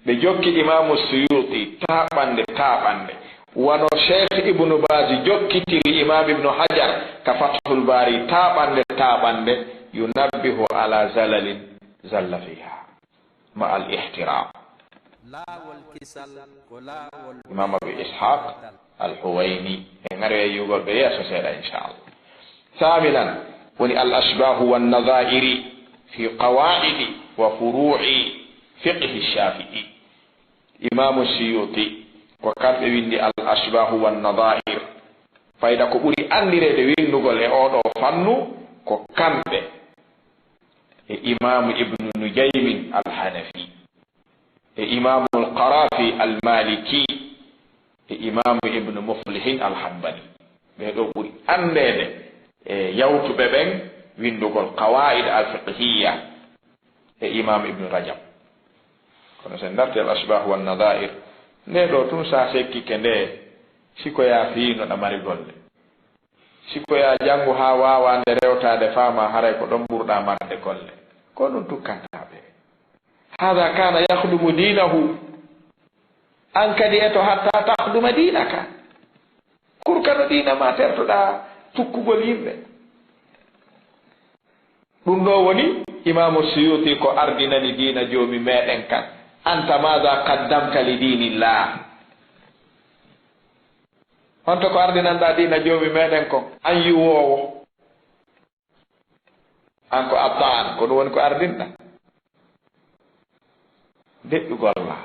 Ɓe jokki Imaamu Suyuuti taaɓannde, taaɓannde. Wano Sheikh Ibnu Baaz jokkitiri Imaam Ibnu Hajar ka Fathul Baari taaɓannde, taaɓannde, yunabbihu ala zalalin zalla fiha. Ma al ihtiram. Laawol kisal ko laawol Imaam Abi Ishaq Al-Huwayni. En ari e yugol ɓe yeeso seeɗa, inchallah. Saaminan, woni al ashbahu wan nadhairi fi qawaidi wa furu'i fiqhi Shafi'i. Imaamu Suyuti, ko kamɓe winndi al ashbahu wan nadhair. Fayda ko ɓuri anndireede winndugol e oo ɗoo fannu, ko kamɓe e Imaamu Ibnu Nujaymin Al-Hanafi, e Imaamu Al-Qarafi Al-Maliki, e Imaamu Ibnu Muflihin Al-Hanbali. Ɓee ɗoo ɓuri anndeede e yawtuɓe ɓen winndugol Qawaa'id Al-Fiqhiyya e Imaamu Ibnu Rajab. Kono so en ndarti Al-Ashbah wan-Nadha'ir, ndee ɗoo tun, so a sekkike nde, si ko yaa fii no ɗa mari golle. Si ko yaa janngu haa waawaa nde rewtaade, faamaa haray ko ɗon ɓurɗaa marde golle. Ko ɗun tukkantaa ɓe. Haadha kaana yakhdumu diinahu. An kadi eto hatta takhduma diinaka. Kurka no diina maa tertoɗaa tukkugol yimɓe. Ɗun ɗoo woni Imaamu Suyuti ko ardinani diina Joomi meɗen kan. Anta maadha qaddamta li diinillah? Honto ko ardinanɗaa diina Joomi meɗen kon, an yi'oowo? An ko attaan, ko ɗun woni ko ardinɗaa? Deƴƴugol la.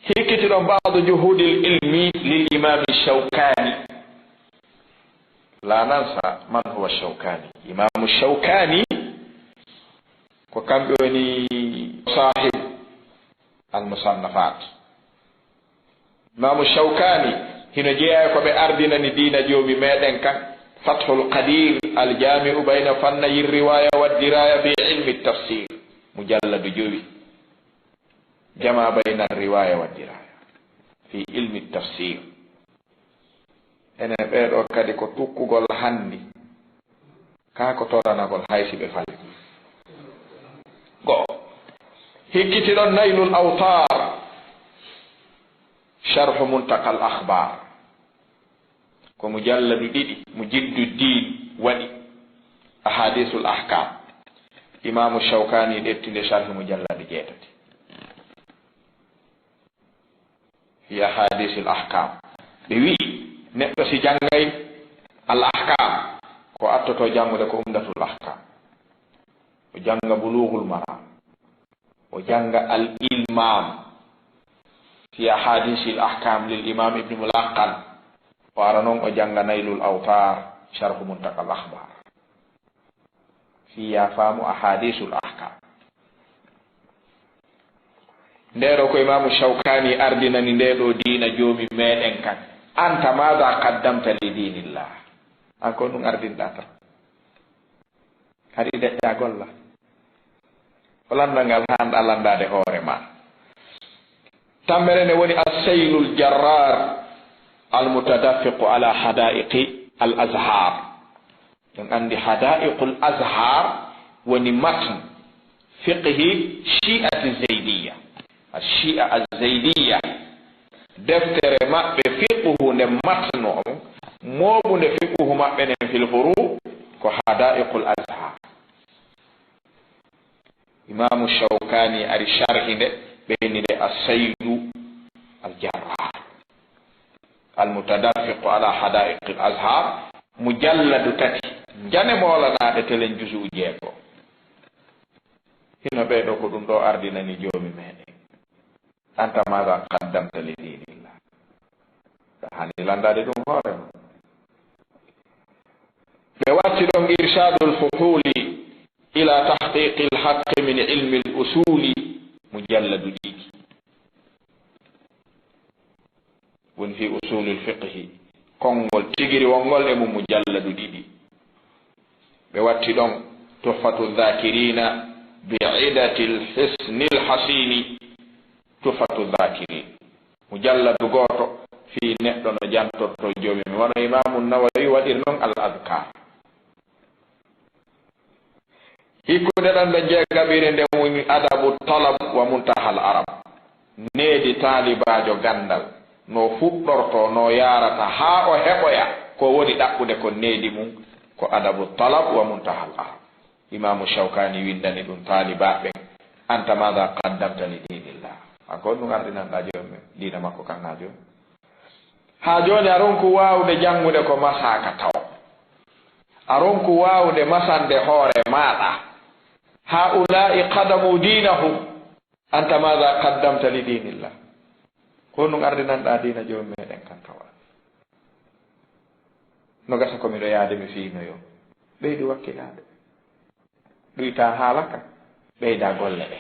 Hikkiti ɗon ba'du juhudil ilmi lil Imaami Shawkaani. La nansa man huwa Shawkaani. Imaamu Shawkaani ko kamɓe woni saahibu al-Musannafaat. Imaamu Shawkaani hino jeyaa e ko ɓe ardinani diina Joomi meɗen kan. Fathul Qadiir, al-Jaami'u bayna fannayi riwaaya wa diraaya fi ilmi tafsiir, mujalladu jowi. Jamaa bayna riwaaya wa diraaya fi ilmi tafsiir. Enen ɓee ɗoo kadi ko tukkugol hanndi, kaa ko toranagol hay si ɓe falii. Go'o, hikkiti ɗon Naylul Awtaar, Sharhu Muntaqal Akhbaar. Ko mujalladu ɗiɗi, Mujiddu Diin waɗi, Ahadiisul Ahkaam. Imaamu Shawkaani ƴetti nde sharhi mujalladu jeetati. Fi Ahadiisil Ahkaam. Ɓe wi'i, neɗɗo si janngay Al Ahkaam, ko attoto janngude ko Umdatul Ahkaam. O jannga Buluughul Maraam. O jannga Al Ilmaam fi Ahadiisil Ahkaam lil Imaam Ibn Mulaqqan. O ara non o jannga Naylul Awtaar, Sharhu Muntaqal Akhbaar. Fii yaa faamu Ahadiisul Ahkaam. Ndee ɗoo ko Imaamu Shawkaani ardinani ndee ɗoo diina Joomi meɗen kan. Anta maadha qaddamta li diinillah? An ko ɗun ardinɗaa tan. Hari deƴƴaa golla. Ko lanndal ngal haanɗaa lanndaade hoore maa. Tammere nde woni As-Saylul Jarraar, Al-Mutadaffiqu ala Hadaa'iqi Al-Azhaar. En anndi Hadaa'iqul Azhaar woni matn fiqhi Shi'ati Zaydiyya. Ash-Shi'a Az-Zaydiyya, deftere maɓɓe fiqhu nde matnu on, mooɓunde fiqhu maɓɓe nden fil furu, ko Hadaa'iqul Azhaar. Imaamu Shawkaani ari sharhi nde, ɓeyni nde As-Saylu Al-Jarraar, Al-Mutadaffiqu ala Hadaa'iqil Azhaar, mujalladu tati, njane moolanaaɗe telen juzu'u jeego. Hino ɓee ɗoo ko ɗun ɗoo ardinani Joomi meɗen. Anta maadha qaddamta li diinillah? Ɗa haani lanndaade ɗun hoore ma. Ɓe watti ɗon Irshaadul Fuhuuli ila Tahqiiqil Haqqi min Ilmil Usuuli, mujalladu ɗiɗi. Woni fi Usuulil Fiqhi, konngol tigiri wonngol e mum, mujalladu ɗiɗi. Ɓe watti ɗon Tuhfatu Zaakiriina bi Idatil Hisnil Hasiini, Tuhfatu Zaakiriin, mujalladu gooto, fii neɗɗo no jantortoo Joomi mum, wano Imaamu Nawawi waɗiri non Al Azkaar. Hikkunde ɗon nde jeegaɓire nde woni Adabu Talab wa Muntahal Arab. Needi taalibaajo ganndal, no fuɗɗortoo, no yaarata haa o heɓoya ko woni ɗaɓɓude kon needi mum, ko Adabu Talab wa Muntahal Arab. Imaamu Shawkaani winndani ɗun taalibaaɓe ɓen, anta maadha qaddamta li diinillah? An ko honɗun ardinanɗaa Joomi, diina makko kan haa jooni? Haa jooni a ronku waawude janngude ko masaaka taw. A ronku waawude masande hoore maaɗa. Haa'ulaa'i qadamu diinahum. Anta maadha qaddamta li diinillah? Ko honɗun ardinanɗaa diina Joomi meɗen kan tawa? No gasa ko miɗo yaade mi fiinoyo. Ɓeydu wakkilaade. Ɗuyta haala ka. Ɓeyda golle ɗe.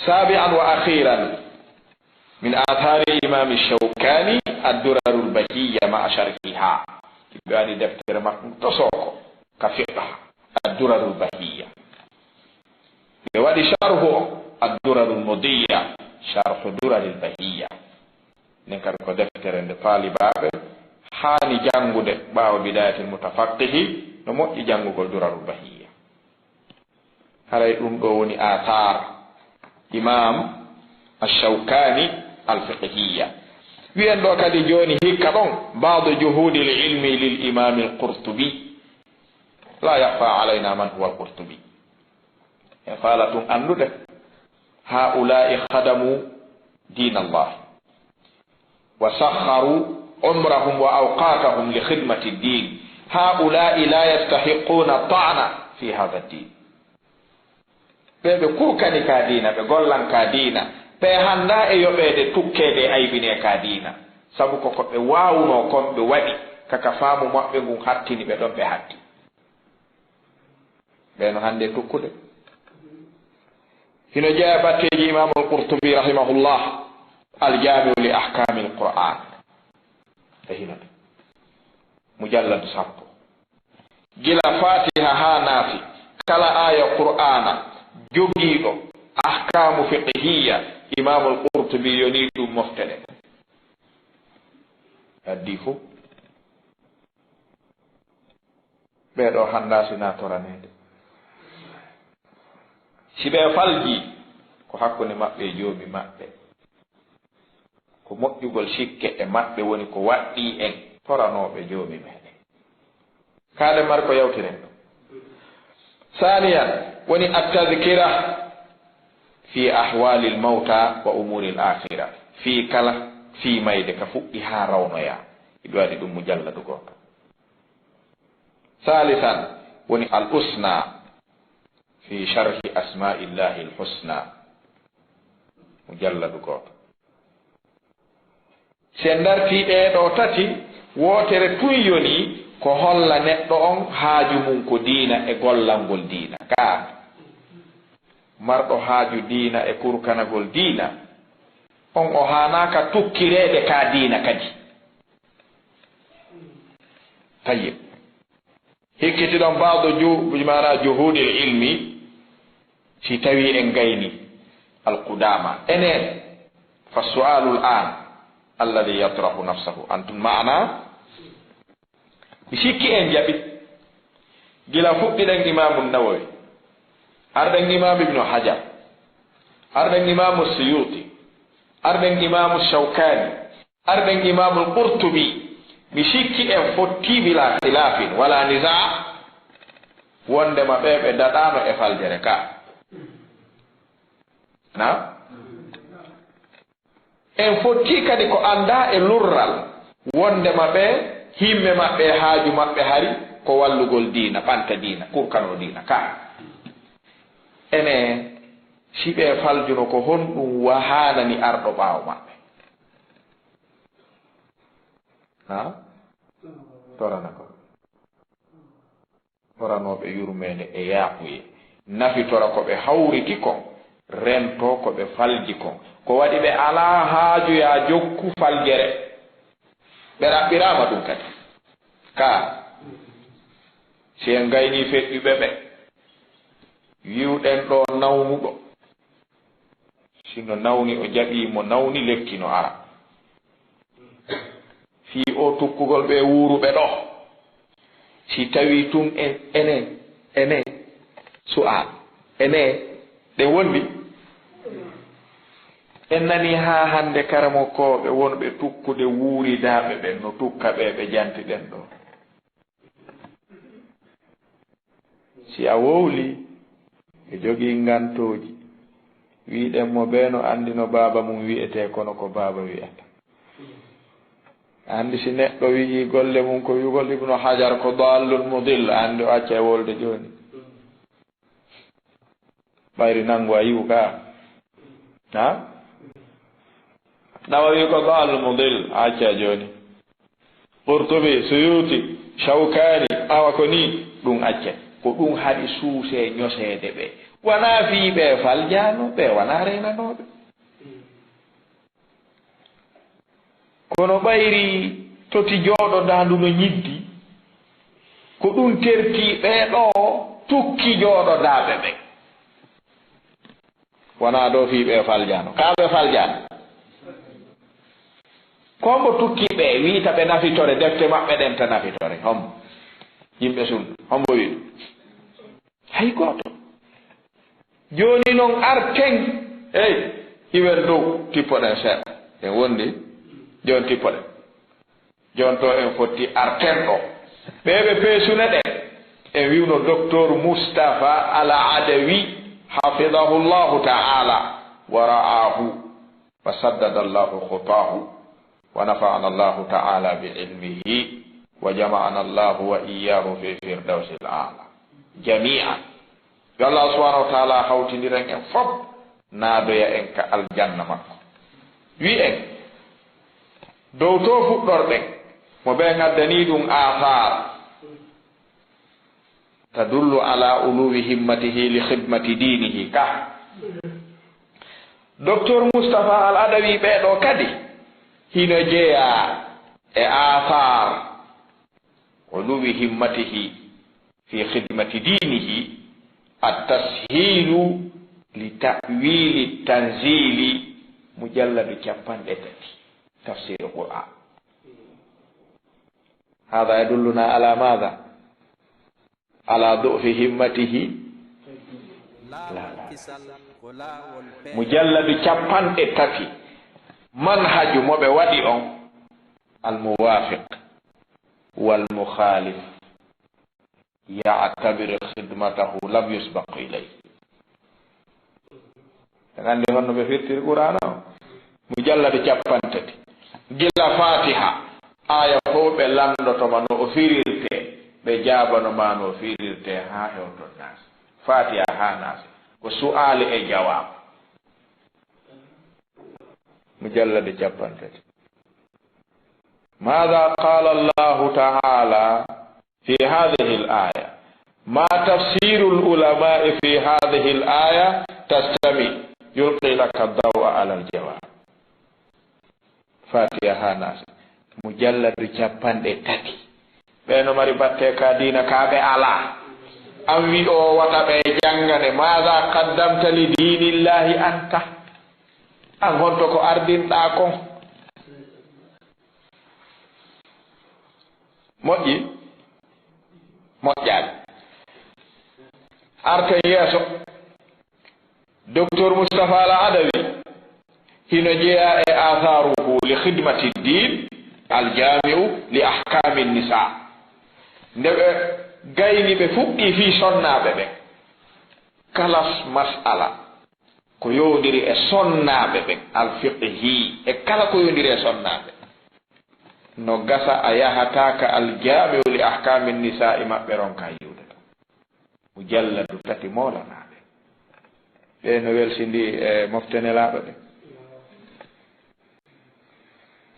Sabi'an wa akhiran, min athari imami Shawkani ad-durarul bahiyya ma'a sharhiha. Ɓe waɗi deftere makko tosoko ka fiqh ad-durarul bahiyya. Ɓe waɗi sharhu o ad-durarul mudiyya, sharhu duraril bahiyya. Nden kadi ko deftere nde taalibaaɓe haani janngude ɓaawo Bidayatil Mutafaqqihi, no moƴƴi janngugol Durarul Bahiyya. Haray ɗum ɗo woni athar Imam Ash-Shawkani al-Fiqhiyya. Wiyen ɗo kadi jooni hikka ɗon, ba'du juhudil ilmi lil Imam al-Qurtubi. La yakhfa alayna man huwa al-Qurtubi. En faala tun anndude, haa'ulaa'i khadamu diina Allah, wa sakharu umrahum wa awqatahum li khidmati diin. Haa'ulaa'i la yastahiqquna ta'na fi hadha diin. Ɓe ɓe kurkani ka diina, ɓe gollan ka diina, ɓe hannda e yoɓeede tukkeede e aybine ka diina. Sabu ko ko ɓe waawunoo kon ɓe waɗi, ka ka faamu maɓɓe ngun hattini ɓe ɗon ɓe hatti. Ɓe no hannde tukkude. Hino jeyaa batteeji Imam al-Qurtubi rahimahullah, al-Jami'u li Ahkamil Qur'an. E hino ɗo. Mujalladu sappo. Gila Fatiha haa Naasi, kala aaya Qur'aana jogiiɗo ahkaamu fiqhiyya, Imam al-Qurtubi yoni ɗum mofte ɗe. Addi fu. Ɓee ɗoo hannda si na toraneede. Si ɓe falji, ko hakkunde maɓɓe e Joomi maɓɓe. Ko moƴƴugol sikke e maɓɓe woni ko waɗɗii en toranooɓe Joomi meeɗen. Kaaɗe mari ko yawtiren ɗo. Saaniyan, woni at-tadhkira fi ahwalil mawta wa umuril akhira. Fii kala, fii mayde ka fuɗɗi haa rawnoya. Iɓe waɗi ɗum mujalladu gooto. Saalisan, woni al-usna fi sharhi asma'illahi al-husna. Mujalladu gooto. Si en dartii ɗee ɗoo tati, wootere tun yoni ko holla neɗɗo on haaju mun ko diina e gollangol diina. Kaa marɗo haaju diina e kurkanagol diina, on o haanaaka tukkireede ka diina kadi. Tayyib. Hikkiti ɗon ba'du ju-, maana juhudil ilmi, si tawi en gayni al-qudama. Enen, fa su'alu al-an alladhi yatrahu nafsahu. Antum ma'ana? Mi sikki en jaɓi. Gila fuɗɗiɗen Imaamu Nawawi, arɗen Imaamu Ibnu Hajar, arɗen Imaamu Suyuti, arɗen Imaamu Shawkani, arɗen Imaamul Qurtubi, mi sikki en fotti bila khilafin wala niza, wondema ɓe ɓe daɗano e faljere ka. Na? En fotti kadi ko anda e lurral, wondema ɓe himme maɓɓe e haaju maɓɓe hari ko wallugol diina, ɓanta diina, kurkano diina ka. Ene, si ɓe faljuno ko honɗum wahanani arɗo ɓaawo maɓɓe? Ha? Torana ko. Toranooɓe yurmeende e yaafuye, nafitora ko ɓe hawriti kon, rentoo ko ɓe falji kon. Ko waɗi ɓe alaa haaju yaa jokku faljere. Ɓe raɓɓiraama ɗum kadi. Kaa, si en ngaynii feƴƴuɓe ɓe, wi'uɗen ɗoo nawnuɗo. Si no nawni, o jaɓii mo nawni, lekki no ara. Fii o tukkugol ɓe wuuruɓe ɗoo. Si tawii tun en, enen, enen, su'aal, enen, ɗen wondi? En nanii haa hannde karamokooɓe wonɓe tukkude wuuridaaɓe ɓen no tukka ɓe ɓe janti ɗen ɗoo. Si a wowlii, ɓe jogii ngantooji. Wi'ɗen mo ɓee no anndi no baaba mum wi'etee, kono ko baaba wi'ata. Anndi si neɗɗo wi'ii golle mum ko wi'ugol Ibnu Hajar ko dallun mudil, anndi o acca e wolde jooni. Ɓayri nanngu a yi'u ka. Ha? Nawawi ko dallun mudil, a acca jooni. Qurtubi, Suyuti, Shawkani, awa ko ni, ɗum accen. Ko ɗum haɗi suusee ñoseede ɓe. Wanaa fii ɓe faljaano, ɓe wanaa reenanooɓe. Kono ɓayri toti jooɗodaandu no ñiddi, ko ɗum terti ɓee ɗoo tukki jooɗodaaɓe ɓe. Wanaa ɗoo fii ɓe faljaano. Kaa ɓe faljaano? Ko hombo tukki ɓe, wiita ɓe nafitore, defte maɓɓe ɗen ta nafitore? Hombo? Yimɓe sunna. Hombo wi? Hay gooto. Jooni non arten. Ey, iwen dow, tippoɗen seeɗa. En wondi. Jooni tippoɗen. Jooni to en fotti arten ɗo. Ɓee ɓe peesune ɗen. En wi'uno Doktor Mustafa Al Adawi, hafidahullahu ta'ala, wa ra'ahu, wa saddada Allahu khutahu, wa nafa'ana Allahu ta'ala bi ilmihi, wa jama'ana Allahu wa iyyahu fi firdawsil a'la. Jami'an. Yo Allah subhanahu wa ta'ala hawtindiren en fop, naadoya en ka aljanna makko. Wi en, dow to fuɗɗorɗen, mo ɓe ngaddani ɗum athar, tadullu ala uluwi himmatihi li khidmati dinihi ka. Doktor Mustafa Al Adawi ɓee ɗoo kadi hino jeyaa e athar uluwi himmatihi fi khidmati dinihi, at-tashilu li ta'wili tanzili, mujalladu capanɗe tati, tafsir Qur'an. Hada yadulluna ala mada? Ala du'fi himmatihi. La, la. Mujalladu capanɗe tati, manhaju mo ɓe waɗi on, al-muwafiq wal mukhalif, ya'tabir khidmatahu lam yusbaq ilayhi. En anndi honno ɓe firtiri Qur'aana o. Mujalladu capanɗe tati. Gila Fatiha, aaya fof ɓe lanndotoma no o firirtee, ɓe jaabano ma no o firirtee haa hewto Naasi. Fatiha haa Naasi. Ko su'aali e jawaabu. Mujalladu capanɗe tati. Maada qaala Allahu ta'ala fi hadhihi al-aya? Ma tafsiru al-ulama'i fi hadhihi al-aya? Tastami, yulqi laka ad-daw'a ala al-jawab. Fatiha haa Naasi. Mujalladu capanɗe tati. Ɓe no mari batte ka diina ka ɓe alaa. An wi o wata ɓe janngane, maada qaddamta li diinillahi anta? An honto ko ardinɗaa kon? Moƴƴi? Moƴƴaani. Arten yeeso. Doktor Mustafa Al Adawi hino jeyaa e Atharuhu li Khidmati Din, Al Jami'u li Ahkami Nisa. Nde ɓe gayni, ɓe fuɗɗii fii sonnaaɓe ɓen. Kala mas'ala ko yowondiri e sonnaaɓe ɓen, al fiqhi, e kala ko yowondiri e sonnaaɓe. No gasa a yahataa ka Al Jami'u li Ahkami Nisa e maɓɓe, ronka yi'ude ɗon. Mujalladu tati moolanaaɓe. Ɓe no welsindii e mofte Nelaaɗo ɗen.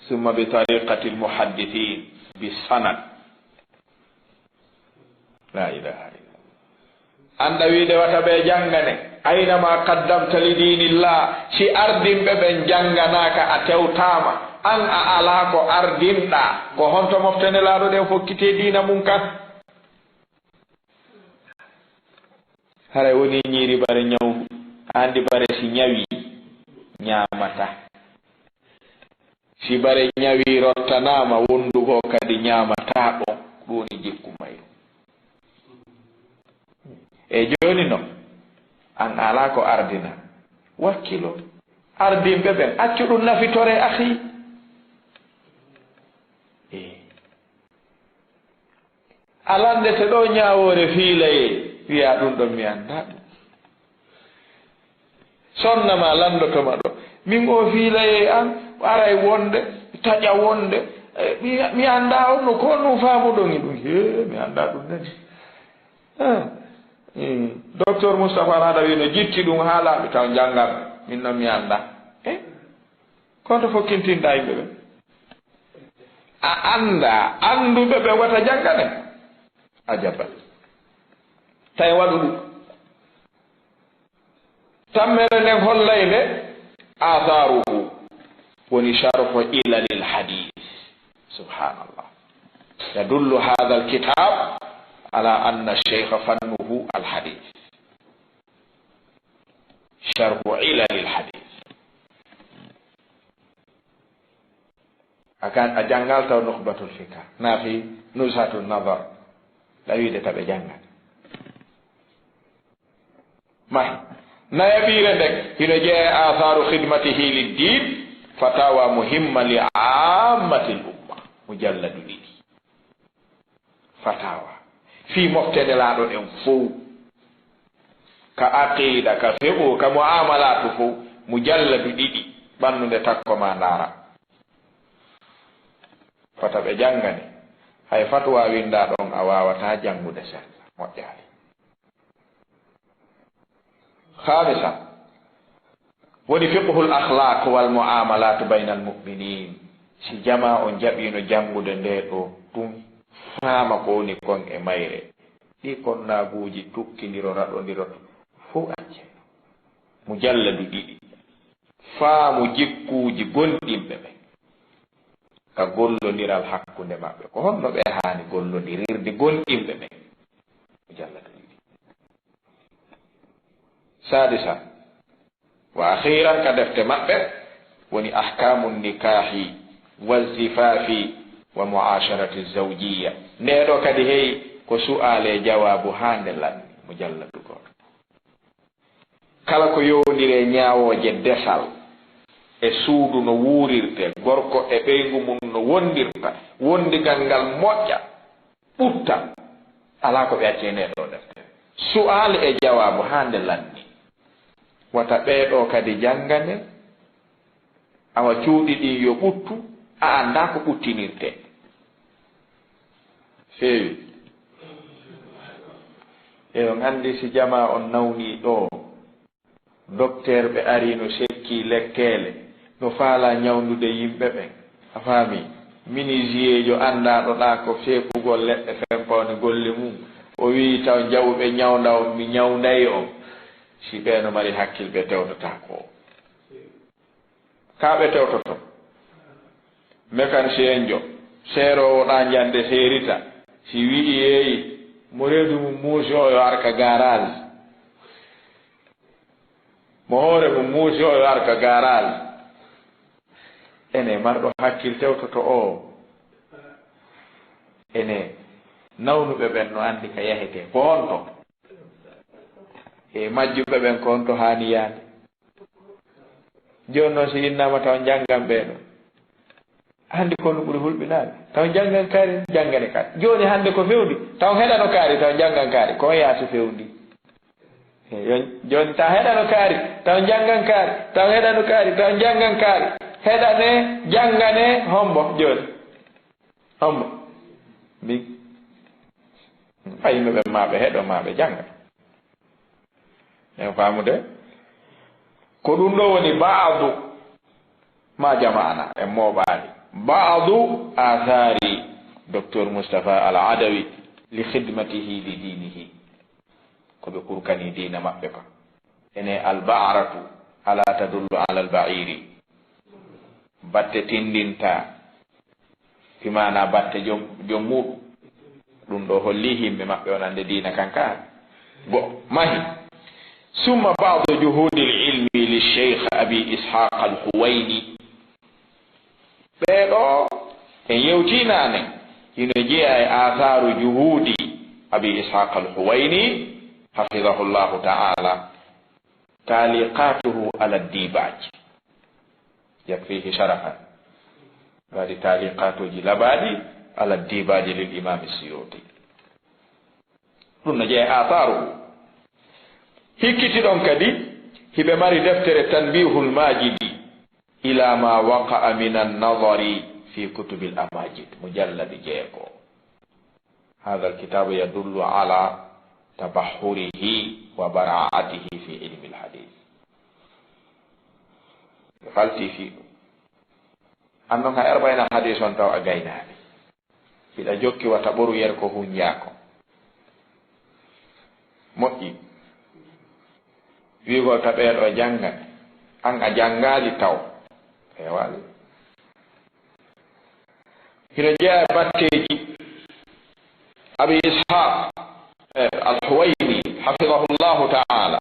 Summa bi tariqati al-muhaddithin bi sanad. La ilaha illallah. Annda wiide wata ɓe janngane. Ayna ma qaddamta li diinillah. Si ardinɓe ɓen jannganaaka, a tewtaama. An a alaa ko ardinɗaa. Ko honto mofte Nelaaɗo ɗen fokkitee diina mun kan? Haray woni ñiiri bare ñawndu. Anndi bare si ñawii, ñaamataa. Si bare ñawii rottanaama, wondu goo kadi ñaamataa ɗon. Ɗum woni jikku mayru. E jooni non, an alaa ko ardina. Wakkilo. Ardinɓe ɓen, accu ɗum nafitore, akhi. Eh. A lanndete ɗo ñaawoore fiilayee, wiyaa ɗum ɗon mi anndaa ɗum. Sonna ma lanndotoma ɗo, min o fiilayee an, aray wonde, taƴa wonde, eh, mi, mi anndaa on no ko on ɗum faamuɗon e ɗum. Hee, mi anndaa ɗum nani. Ah, eh, Docteur Moustapha Rada wi no jitti ɗum haa laaɓi taw njanngan, min noon mi anndaa. Eh? Kono to fokkintinɗaa yimɓe ɓen. A anndaa annduɓe ɓe wata janngane? Ajaban. Tawi waɗu ɗum. Tammere nden hollay nde athaaruhu woni sharhu ilalil hadith. Subhanallah. Yadullu hadha alkitab ala anna shaykha fannuhu alhadith. Sharhu ilalil hadith. A kan, a janngal taw Nukhbatul Fikar, na fi Nuzhatun Nazar, ɗa wiide taɓe janngal. Mahi. Nayaɓiire nden, hino jeyaa e athaaru khidmatihi liddin, fatawa muhimma li ammatil umma. Mujalladu ɗiɗi. Fatawa. Fii mofte Nelaaɗo ɗen fow. Ka aqiida, ka fiqhu, ka mu'amalatu fow. Mujalladu ɗiɗi. Ɓanndu nde takko ma ndaara. Fata ɓe janngane. Hay fatwa winnda ɗon a waawataa janngude seeɗa. Moƴƴaali. Khamisa, woni fiqhul akhlaq wal mu'amalat baynal mu'minin. Si jamaa on jaɓiino janngude nde ɗo tun, faama ko woni kon e mayre. Ɗi konnaaguuji tukkindiro, raɗondiro, fow accee. Mujalladu ɗiɗi. Faamu jikkuuji gomɗinɓe ɓen. Ka gollondiral hakkunde maɓɓe. Ko honno ɓe haani gollondirirde gomɗinɓe ɓen? Mujalladu ɗiɗi. Sadisa, wa akhiran, ka defte maɓɓe woni Ahkamu Nikahi wa Zifafi wa Muasharati Zawjiya. Nde ɗo kadi hey ko su'aale jawaabu haa nde lanni, mujalladu gooto. Kala ko yowondiri e ñaawooje desal e suudu no wuurirte, gorko e ɓeyngu mum no wondirta, wondigal ngal moƴƴa, ɓutta, alaa ko ɓe acci e nde ɗo deftere. Su'aali e jawaabu haa nde lanni. Wata ɓee ɗo kadi janngane, awa cuuɗi ɗin yo ɓuttu, a anndaa ko ɓuttinirtee. Feewi. E on anndi si jamaa on nawnii ɗo, Dokteer ɓe ari no sekkii lekkeele, no faalaa ñawndude yimɓe ɓen. A faamii? Minisiyeejo anndaaɗo ɗaa ko feekugol leɗɗe fempawne golle mum. O wi'i, taw jaɓu ɓe ñawnda on, mi ñawnday on. Si ɓee no mari hakkil, ɓe tewtotaako. Kaa ɓe tewtoto? Mekanisiyenjo, seeroowo ɗaa njande seerita, si wi'i, yeeyi, mo reedu mum muusi o yo ar ka gaaraas. Mo hoore mum muusi o yo ar ka gaaraas. Ene marɗo hakkil tewtoto o? Ene nawnuɓe ɓen no anndi ka yahetee. Ko honto? E majjuɓe ɓen ko honto haani yaade? Jooni noon si innaama taw njanngan ɓee ɗo. Hannde ko no ɓuri hulɓinaade. Taw njanngan kaari, janngane kaari. Jooni hannde ko fewndi. Taw heɗano kaari, taw njanngan kaari. Ko on yaasi fewndi. Eey, yo-, jooni taw heɗano kaari, taw njanngan kaari, taw heɗano kaari, taw njanngan kaari. Heɗane, janngane, hombo jooni? Hombo? Mbi-, a yimɓe ɓen maa ɓe heɗo, maa ɓe jannga. En faamude? Ko ɗum ɗo woni ba'du ma jama'ana, en mooɓaali. Ba'du athari Docteur Moustapha Al Adawi li khidmatihi li dinihi. Ko ɓe kurkani diina maɓɓe kon. Ene al ba'ratu ala tadullu ala al ba'iri. Batte tindinta Fi maana batte jom, jom muuɗum. Ɗum ɗo holli yimɓe maɓɓe on annde diina kan ka go mahi. Summa ba'du juhudil ilmi li Cheikh Abi Ishaq al Huwayni. Ɓee ɗo en yewtii naane, hino jeyaa e athaaru juhudi Abi Ishaq al Huwayni, hafidahullahu ta'ala, taliqatuhu ala dibaj. Yakfihi sharafan. Waɗi taaliqaatuuji labaaɗi ala diibaaji lil imaami Siyuuti. Ɗum no jeyaa e athaaru. Hikkiti ɗon kadi, hiɓe mari deftere Tanbihul Maajidi ila ma waqa'a min an-nadari fi kutubil amaajid, mujalladi jeego. Hadha al-kitabu yadullu ala tabahhurihi wa bara'atihi fi ilmi al-hadith. Ɓe falti fii ɗum. An noon, ha Arbaina Hadis on taw a gaynaali. Hiɗa jokki wata ɓoru yer ko hunjaako. Moƴƴi. Wiigol ka ɓeeɗo jannga, an a janngaali taw. Feewaali. Hino jeyaa e batteeji Abi Ishaq, eh, Al-Huwayni, hafidahullahu ta'ala.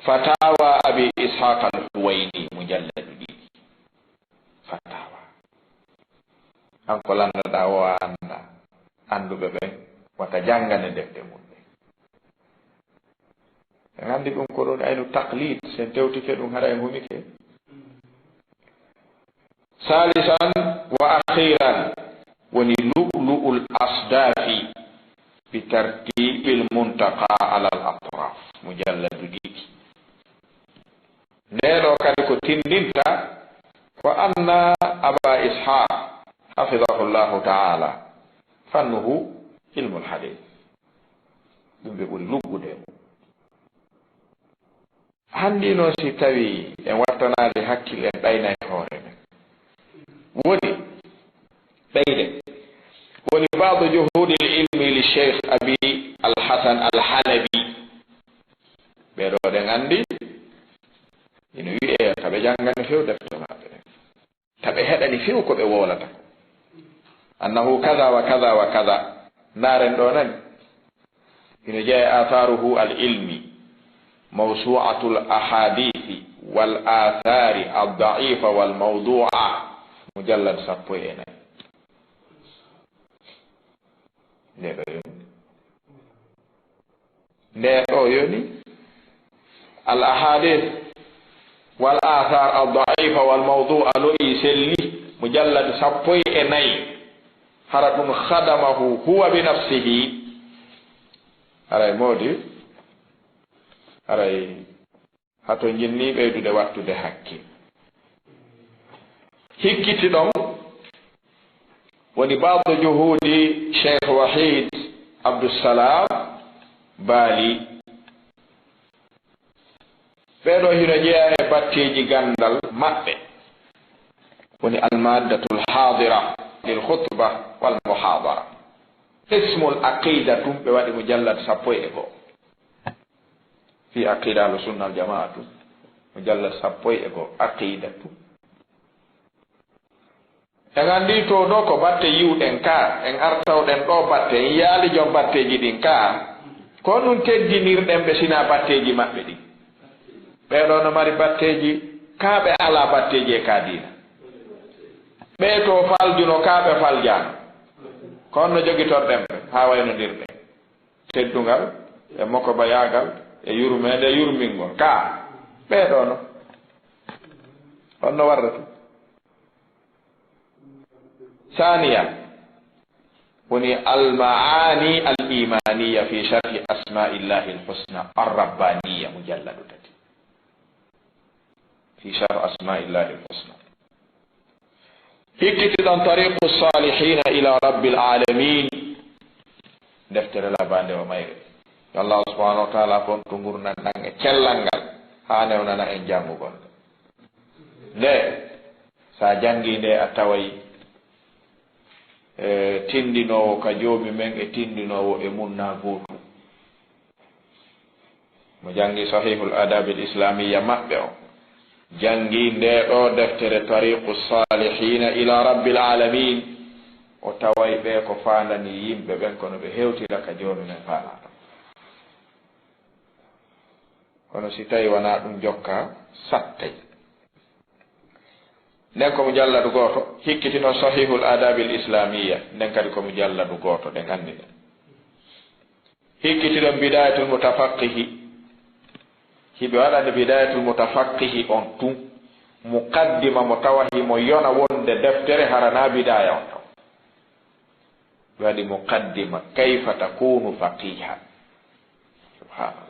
Fatawa Abi Ishaq Al-Huwayni, mujalladu ɗiɗi. Fatawa. An ko lannoɗaa o a anndaa. Annduɓe ɓen wata janngane defte mum ɗen. En anndi ɗum ko ɗum aynu taqlid, sen tewtike ɗum hara en humike. Salisan wa akhiran, woni lu'lu'ul asdafi bi tartibil muntaqa alal atraf, mujalladu ɗiɗi. Nde ɗo kadi ko tindinta ko anna Aba Ishaq, hafidahullahu ta'ala, fannuhu ilmul hadith. Ɗum ɓe ɓuri luggude e mum. Hanndi noon, si tawi en wattanaali hakkille, en ɗayna e hoore men. Woni ɓeyde. Woni ba'du juhudil ilmi li Cheikh Abi Al Hasan Al Halabi. Ɓee ɗoo ɗen anndi, ina wiyee ka ɓe janngani few defte maɓɓe ɗen. Ta ɓe heɗani few ko ɓe wowlata ko. Annahu kaza wa kaza wa kaza. Ndaaren ɗoo nani. Ina jeya atharuhu al ilmi. Mawsu'atul ahadithi wal athari ad da'ifa wal mawdu'a. Mujallad sappo e nayi. Nde ɗo yoni. Nde ɗo yoni. Al ahadith wal athar al da'ifa wal mawdu'a lo'i selli. Mujallad sappo e nayi. Hara ɗum khadamahu huwa bi nafsihi. Haray moodi. Haray. Hato jinni ɓeydude wattude hakke. Hikkiti ɗon woni ba'du juhudi Cheikh Wahid Abdussalam Bali. Ɓee ɗoo hino jeyaa e batteeji ganndal maɓɓe. Woni almaddatul hadira lil khutba wal muhadara. Qismul aqida tun ɓe waɗi mujallad sappo e go'o. Fi aqida ahlu sunna al jamaatu, mujallad sappo e go'o, aqida tun. En anndi to ɗo ko batte yiwɗen ka, en artawɗen ɗo batte, en yaali jom batteeji ɗin ka, ko ɗum teddinirɗen ɓe sina batteeji maɓɓe ɗin. Ɓee ɗoo no mari batteeji ka, ɓe alaa batteeji e ka diina. Ɓee to faljuno ka, ɓe faljaano. Ko honno jogitorɗen ɓe haa waynondirɗen? Teddungal e mokobayaagal e yurmeende e yurmingol. Ka ɓee ɗoo no. Honno warrata? Saaniyan, woni Al-Ma'ani Al-Imaniya fi Sharhi Asma'illahi Al-Husna Ar-Rabbaniya, mujalladu tati. Fi Sharh Asma'illahi Al-Husna. Hikkiti ɗon Tariqu Salihina ila Rabbil Alamin. Deftere labande o mayre. Yo Allah subhanahu wa ta'ala fontu ngurndan ɗan e cellal ngal, haa newnana en janngugol. Nde, sa janngi nde, a taway, e, tindinoowo ka Joomi men e tindinoowo e mun na gootu. Mo janngi Sahihul Adabil Islamiyya maɓɓe o, janngi nde ɗo deftere Tariqu Salihina ila Rabbil Alamin, o taway ɓe ko faandani yimɓe ɓen, kono ɓe hewtira ka Joomi men faalaɗo. Kono si tawi wona ɗum jokka, sattay. Nden ko mujalladu gooto, hikkitino Sahihul Adabil Islamiyya, nden kadi ko mujalladu gooto, ɗen anndi ɗen. Hikkitiɗon Bidayatul Mutafaqqihi, hiɓe waɗani Bidayatul Mutafaqqihi on tun, muqaddima mo tawa himo yona wonde deftere, hara na Bidaya on taw. Ɓe waɗi muqaddima, kayfa takunu faqihan. Subhanallah.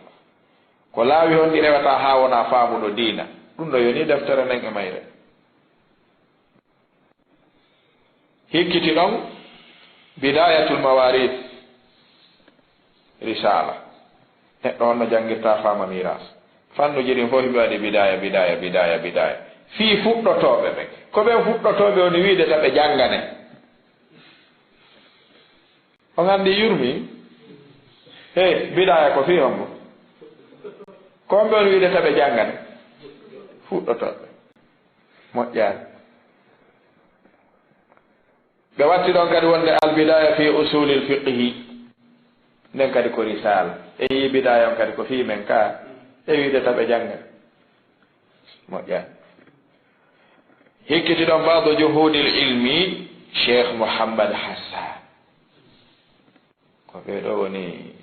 Ko laawi honɗi rewata haa wona faamuɗo diina? Ɗum ɗo yoni deftere nden e mayre. Hikkiti ɗon Bidayatul Mawarith, Risala. Neɗɗo on no janngirta faama miras. Fannuji ɗin fof hiɓe waɗi bidaya, bidaya, bidaya, bidaya. fii fuɗɗotooɓe ɓe. Ko ɓen fuɗɗotooɓe woni wiide ta ɓe janngane. On anndi yurmi? Hey, bidaaya ko fii hombo? Ko homɓe woni wiide ta ɓe janngane? Fuɗɗotooɓe. Moƴƴaani. Ɓe watti ɗon kadi wonde Al-Bidaya fi Usulil Fiqhi. Nden kadi ko risala. E yi bidaya on kadi ko fii men ka. E wiide ta ɓe jannga. Moƴƴa. Hikkiti ɗon ba'du juhudil ilmi, Cheikh Mouhammad Hassan. Ko ɓee ɗoo woni,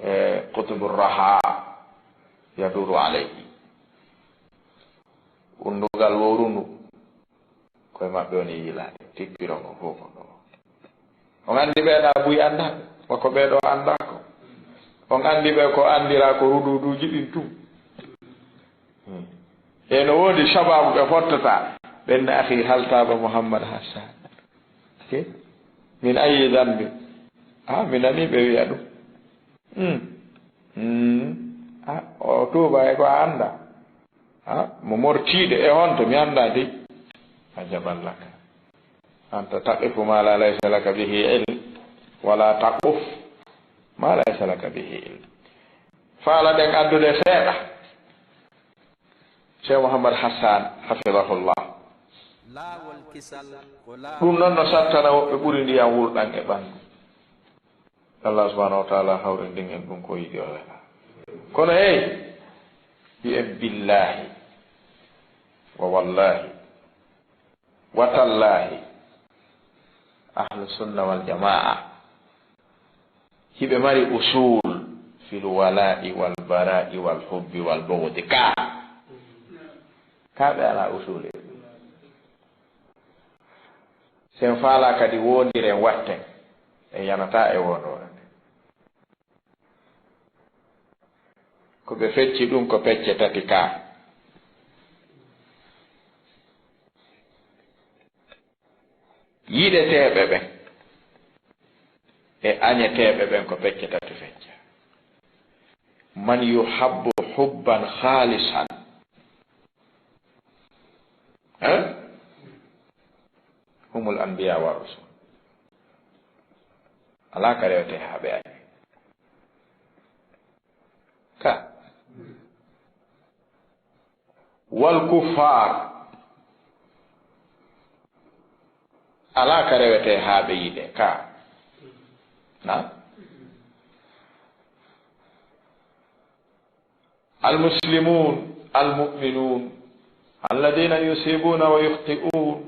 e, Qutbu Raha yaduru alayhi. Unndugal wowru ndu. Koye maɓɓe woni yiilaade, tippiron ko fof ko ɗo. On anndi ɓe na buy anndaa, ko ɓee ɗoo anndaa ko. On anndi ɓe ko anndiraa ko ruduuduuji ɗin tun. Hmm. E no woodi sababu ɓe fottata, ɓen na akhi haltaaba Muhammad Hassan. Ke? Min ayi dambi? Ah, mi nani ɓe wi'a ɗum. Hmm. Hmm. Ah, o tuuba e ko a anndaa. Ha? Mo mortiiɗo e honto mi anndaa dey. Ajaban laka. Anta taqifu ma la laysa laka bihi ilm. Wala taquf ma laysa laka bihi ilm. Faala ɗen addude seeɗa. Cheikh Mouhammad Hassan, hafidahullah. Laawol kisal ko laawol. Ɗum noon no sattana woɓɓe ɓuri ndiyam wulɗam e ɓanndu. Allah subhanahu wa ta'ala hawrindin en ɗum ko yiɗi o wela. Kono hey, mbiyen billahi, wa wallahi, wa tallahi, ahlu sunna wal jamaa, hiɓe mari usul fil wala'i wal bara'i wal hubbi wal bughdi ka. Ka ɓe ala usul e. Sen faala kadi wondiren watten, en yanata e wonore nden. Ko ɓe fecci ɗum ko pecce tati ka. Yiɗeteeɓe ɓen e añeteeɓe ɓen ko pecce tati fecca. Man yuhabbu hubban khalisan. Hein? Humul anbiya wa rusul. Alaa ka rewete haa ɓe ari. Ka. Wal kuffar. Alaa ka rewete haa ɓe yiɗe. Ka. Na? Al muslimun, al mu'minun, alladhina yusibuna wa yukhti'un.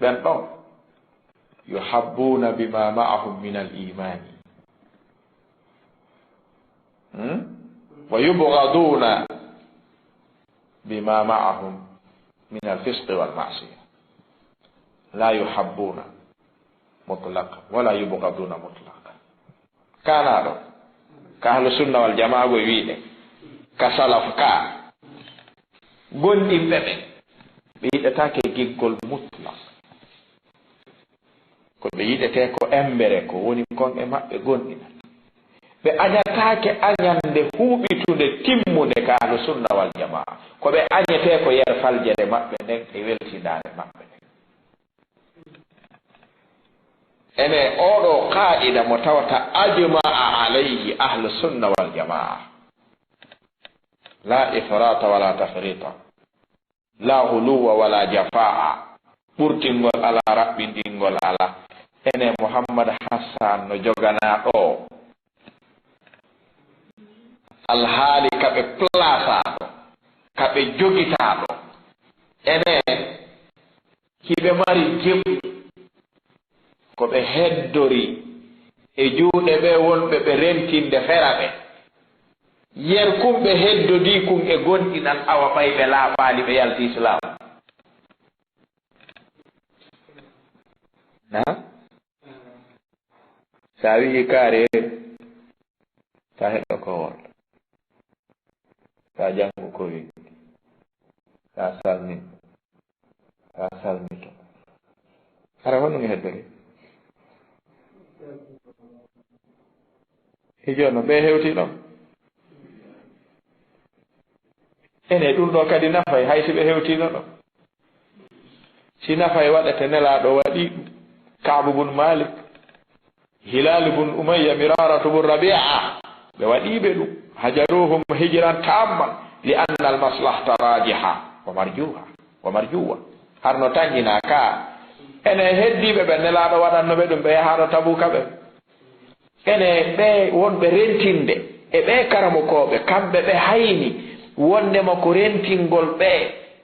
Ɓen ɗon, yuhabbuna bima ma'ahum min al imani. Hmm? Wa yubghaduna bima ma'ahum min al fisqi wal ma'siyah. La yuhabbuna mutlaqan, wala yubghaduna mutlaqan. Kaanaaɗo, ka ahlu sunna wal jamaa go wiide, ka salaf ka, gonɗinɓe ɓe, ɓe yiɗataake giggol mutlaq. Ko ɓe yiɗetee ko embere, ko woni kon e maɓɓe gonɗina. Ɓe añataake añande huuɓitunde, timmunde ka ahlu sunna wal jamaa. Ko ɓe añetee ko yer faljere maɓɓe nden e weltindaare maɓɓe nden. Ene oɗo qaa'ida mo tawata ajma'a alayhi ahlu sunna wal jamaa. La ifrata wala tafrita. La huluwa wala jafaa. Ɓurtingol ala, raɓɓindingol ala. Ene Muhammad Hassan no joganaa ɗo alhaali ka ɓe plasaa ɗo, ka ɓe jogitaa ɗo. Ene hiɓe mari jeɓu ko ɓe heddori e juuɗe ɓe wonɓe ɓe rentinde fera ɓe. Yer kun ɓe heddodii kun e gonɗinal, awa ɓay ɓe laaɓaali, ɓe yalti Islam. Na? Sa wi'i kaari, ta heɗo ko wol. Ta janngu ko wi. Ta salmin. Ta salmito. Hara honno mi heddori? Hijo no ɓe hewti ɗon. Ene ɗum ɗo kadi nafay, hay si ɓe hewtiino ɗo. Si nafay waɗete, Nelaaɗo waɗi ɗum. Ka'bu bun Malik, Hilal bun Umayya, Miraratu bun Rabi'a, ɓe waɗi ɓe ɗum. Hajaruhum hijran tamman, li anna al maslahata rajiha wa marjuha, wa marjuwa. Harno tanjina ka. Ene heddiiɓe ɓe Nelaaɗo waɗanno ɓe ɗum, ɓe yahaano Tabuka ɓe. Ene ɓe wonɓe rentinde e ɓe karamokooɓe, kamɓe ɓe hayni wondema ko rentingol ɓe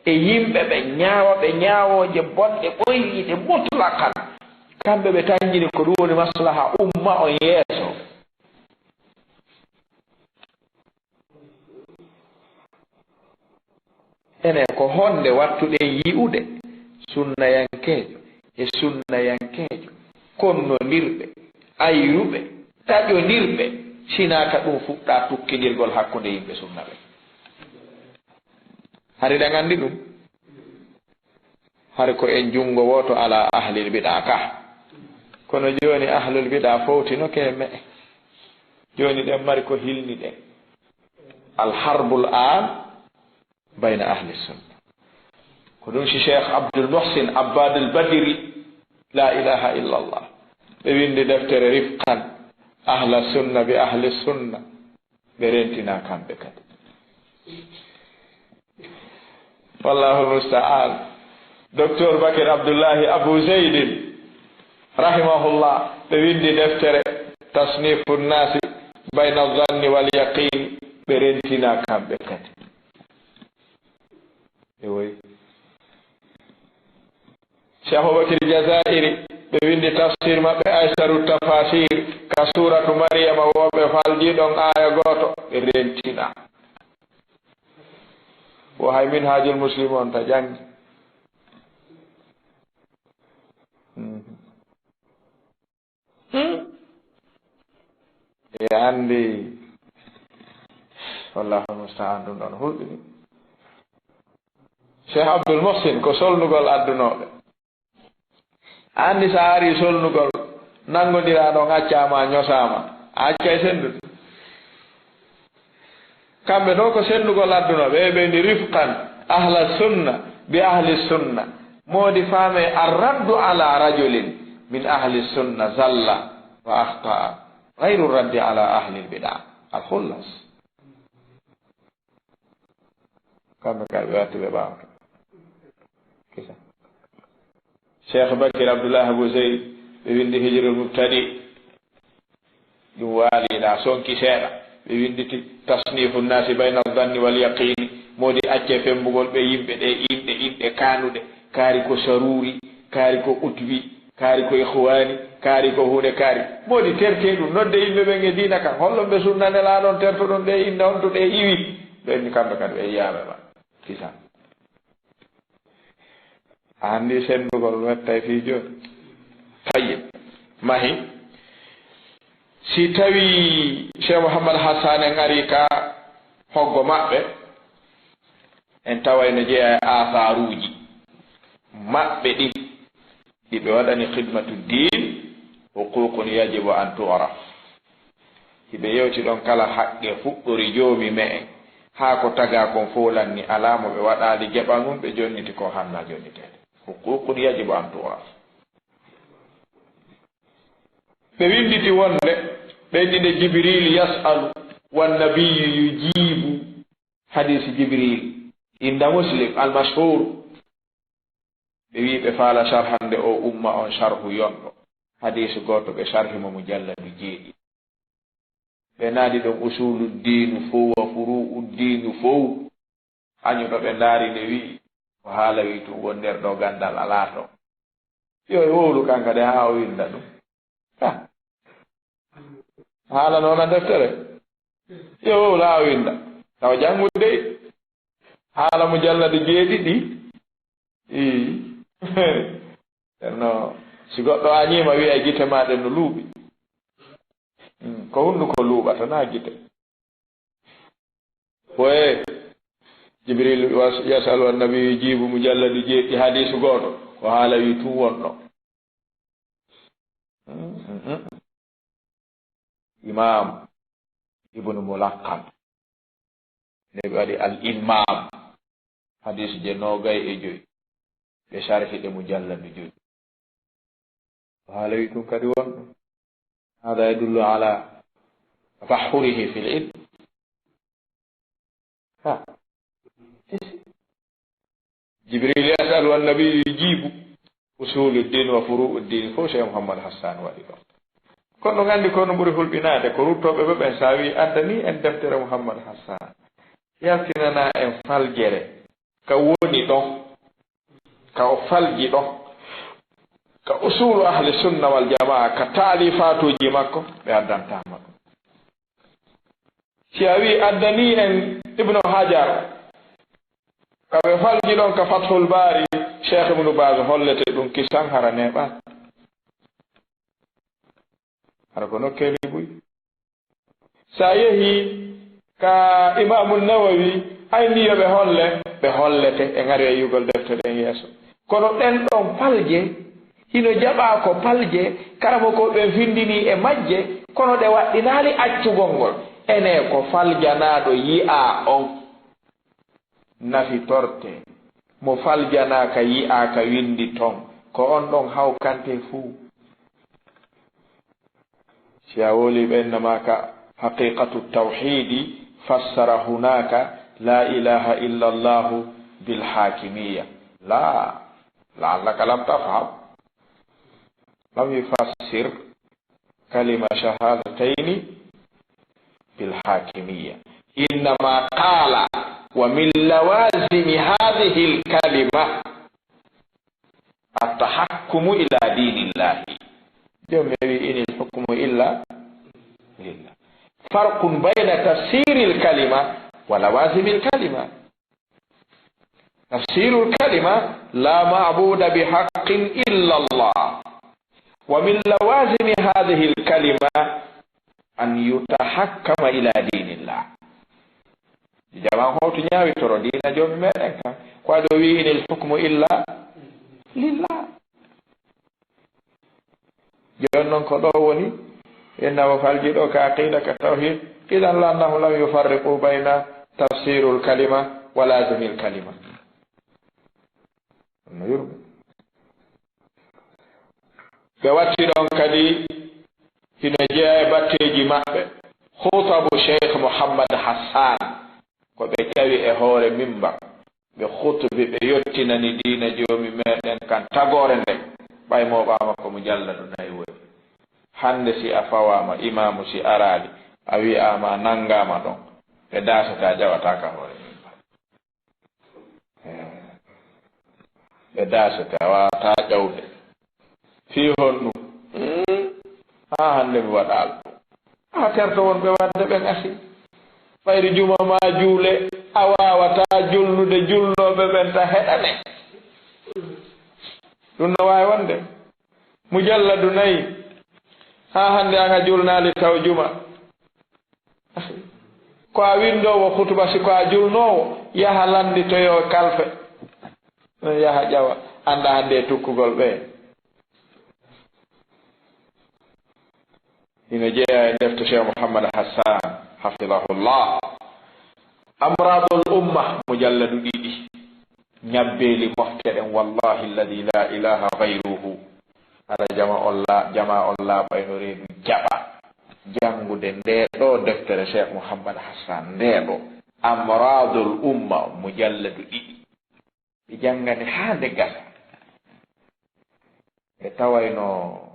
e yimɓe ɓe ñaawa ɓe ñaawooje bonɗe ɓoyɗiiɗe mutlaqan. Kamɓe ɓe tanjini ko ɗum woni maslaha umma on yeeso. Enen ko honde wattuɗen yi'ude sunnayankeejo e sunnayankeejo, konnondirɓe, ayruɓe, taƴondirɓe, sinaa ka ɗum fuɗɗa tukkindirgol hakkunde yimɓe sunna ɓe? Hari ɗen anndi ɗum? Hari ko en junngo wooto ala ahlil bid'a ka. Kono jooni ahlul bid'a fowtino ke me'e. Jooni ɗen mari ko hilni ɗen. Al harbul an bayna ahli sunna. Ko ɗum si Cheikh Abdul Muhsin Abbad al Badri, la ilaha illa Allah, ɓe winndi deftere Rifqan ahla sunna bi ahli sunna, ɓe rentina kamɓe kadi. Wallahu musta'an. Docteur Bakir Abdullahi Abu Zaydin, rahimahullah, ɓe winndi deftere Tasnifu Nnasi bayna Zanni wal Yaqin, ɓe rentina kamɓe kadi. E woy. Cheikh Abubakir Jazairi, ɓe winndi tafsir maɓɓe Aysaru Tafasir, ka suratu Maryama, wo ɓe falji ɗon aya gooto, ɓe rentina. Wo hay Minhajul Muslim on ta janngi. Mhm. Hmm? E anndi, wallahu musta'an, ɗum ɗon hulɓini. Cheikh Abdul Muhsin ko solnugol addunooɓe. A anndi so a ari solnugol, nanngondiraa ɗon, accaama, ñosaama, a accay senndude. Kamɓe ɗo ko sennugol adduna, ɓe ɓe ni rifqan ahla sunna bi ahli sunna. Moodi faame arraddu ala rajulin min ahli sunna zalla wa akhta'a, ghayru raddi ala ahli bid'a. Al khullas. Kamɓe kadi ɓe watti ɓe ɓaawo. Kisa. Cheikh Bakir Abdullah Abu Zayd, ɓe winndi Hijrul Mubtadi. Ɗum waali na sonki seeɗa. Ɓe winnditi Tasnifu Nnasi bayna Zanni wal Yaqini. Moodi acce fembugol ɓe yimɓe ɗe inɗe, inɗe kaanuɗe. Kaari ko Saruri, kaari ko Utbi, kaari ko Ikhwani, kaari ko huunde kaari. Moodi terte ɗum, nodde yimɓe ɓen e diina kan. Hollon ɓe sunna Nelaaɗo on tertoɗon ɗe inna, honto ɗe iwi? Ɓen ni kamɓe kadi ɓe yiyaama ma. Kisa. A anndi senndugol wettay fii jooni. Tayyib. Mahi. Si tawi Cheikh Mouhammad Hassan en ari ka hoggo maɓɓe, en taway no jeyaa e aasaaruuji maɓɓe ɗin, ɗi ɓe waɗani khidmatu diin, huququn yajibu an tu'raf. Hiɓe yewti ɗon kala haqqe fuɗɗori joomi me'en, haa ko tagaa kon fow lanni alaa mo ɓe waɗaali geɓal mum, ɓe jonniti ko hanna jonniteede. Huququn yajibu an tu'raf. Ɓe winnditi wonde, ɓe innde Jibril yas'alu, wan nabiyyu yujibu. Hadiisi Jibril, inda Muslim, al mashhur. Ɓe wi'i ɓe faala sharhande o umma on sharhu yonɗo. Hadiisu gooto ɓe sharhi mo mujalladu jeeɗiɗi. Ɓe naadi ɗon usulu diinu fow, wa furu'u diinu fow. Hañum ɗo ɓe ndaari nde wi'i, ko haala wi'i tun woni nder ɗo ganndal alaa to. Yo e wowlu kan kadi haa o winnda ɗum. Ah. Haala noona deftere. Yo wowlu haa o winnda. Tawa janngude dey. Haala mujalladu jeeɗiɗi. Ii. Nden no, si goɗɗo añiima, wi'a gite maa ɗen no luuɓi. Hmm, ko hunnduko luuɓata, naa gite. Ko e Jibril was-, yasalu annabi yujibu mujalladu jeeɗiɗi hadiisu gooto. Ko haala wi tun wonno. Hmm, hmm, hmm. Imam Ibnu Mulaqqan. Nde ɓe waɗi al ilmam. Hadis je noogay e joy. Ɓe sharhi ɗe mujalladu joy. Ko haala wi tun kadi wonɗo. Hada yadullu ala tafahhurihi fil ilm. Ha. Jibril yasalu annabi yujibu. Usulu din wa furu din fof Cheikh Mouhammad Hassan waɗi ɗon. Kono ɗum anndi ko no ɓuri hulɓinaade ko ruttooɓe ɓe ɓen, so a wi addani en deftere Mouhammad Hassan, yaltinana en faljere ka woni ɗon, ka o falji ɗon, ka usulu ahli sunna wal jamaa, ka taalifaatuuji makko, ɓe addantama ɗum. Si a wi addani en Ibnu Hajar, ka ɓe falji ɗon ka Fathul Baari, Cheikh Ibnu Baz hollete ɗum kisan hara neeɓaani. Hara ko nokkeeli buy. Sa yehi ka Imaamu Nawawi, ay ni yo ɓe holle, ɓe hollete, e ngari e yugol defte ɗen yeeso. Kono ɗen ɗon palje, hino jaɓaa ko palje, karamokooɓe ɓen findini e majje, kono ɗe waɗɗinaali accugol ngol. Ene ko faljanaaɗo yi'aa on nafitorte. Mo faljanaaka yi'aaka windi ton, ko on ɗon hawkante fuu. Si a woli ɓe innama ka haqiqatu tawhidi fassara hunaka la ilaha illa Allahu bil hakimiyya. La, la'allaka lam tafham. Lam yufassir kalima shahadatayni bil hakimiyya. Innama qala wa min lawazimi hadhihi al kalima at-tahakkumu ila dinillahi. Jomi wi inil hukmu illa lillah. Farqun bayna tafsiril kalima wa lawazimil kalima. Tafsirul kalima la ma'buda bihaqqin illa Allah. Wa min lawazimi hadhihi al kalima an yutahakkama ila dinillah. Jaman hoto ñaawitoro diina joomi meɗen kan. Ko aɗo wi'i inil hukmu illa lillah. Jooni noon ko ɗo woni, inna mo falji ɗo ka aqida, ka tawhid. Idan la annahum lam yufarriqu bayna tafsirul kalima wa lazimil kalima. No yurɓe. Ɓe watti ɗon kadi hino jeyaa e batteeji maɓɓe. Khutabu Cheikh Mouhammad Hassan, ko ɓe ƴawi e hoore mimbar, ɓe khutbi, ɓe yottinani diina joomi meɗen kan tagoore nde, ɓay mo ɓaama ko mujalladu nayi woni. Hannde si a fawaama, imaamu si araali, a wi'aama a nanngaama ɗon, ɓe daasata, ƴawata ka hoore mimbar. Ɓe daasete, a waawataa ƴawde. Fii honɗum? Hmm? Haa hannde mi waɗaali ɗum. A terto wonɓe waɗde ɓen asi. Ɓayri juma maa juule, a waawataa julnude julnooɓe ɓen ta heɗane. Ɗum no waawi wonde. Mujalladu nayi. Haa hannde an a julnaali taw juma. Ko a winndoowo hutuba, si ko a julnoowo, yaha lannditoyoo kalfe. Ɗon yaha ƴawa, annda hannde e tukkugol ɓe. Ina jeyaa e defte Cheikh Mouhammad Hassan, hafidahullah. Amradul umma, mujalladu ɗiɗi. Ñabbeeli mofte ɗen, wallahi alladhi la ilaha ghayruhu. Hara jama on la-, jama on laaɓayno reedu jaɓa janngude ndee ɗoo deftere Cheikh Mouhammad Hassan, ndee ɗoo Amradul Umma, mujalladu ɗiɗi. Ɓe janngani haa nde gasa. Ɓe tawayno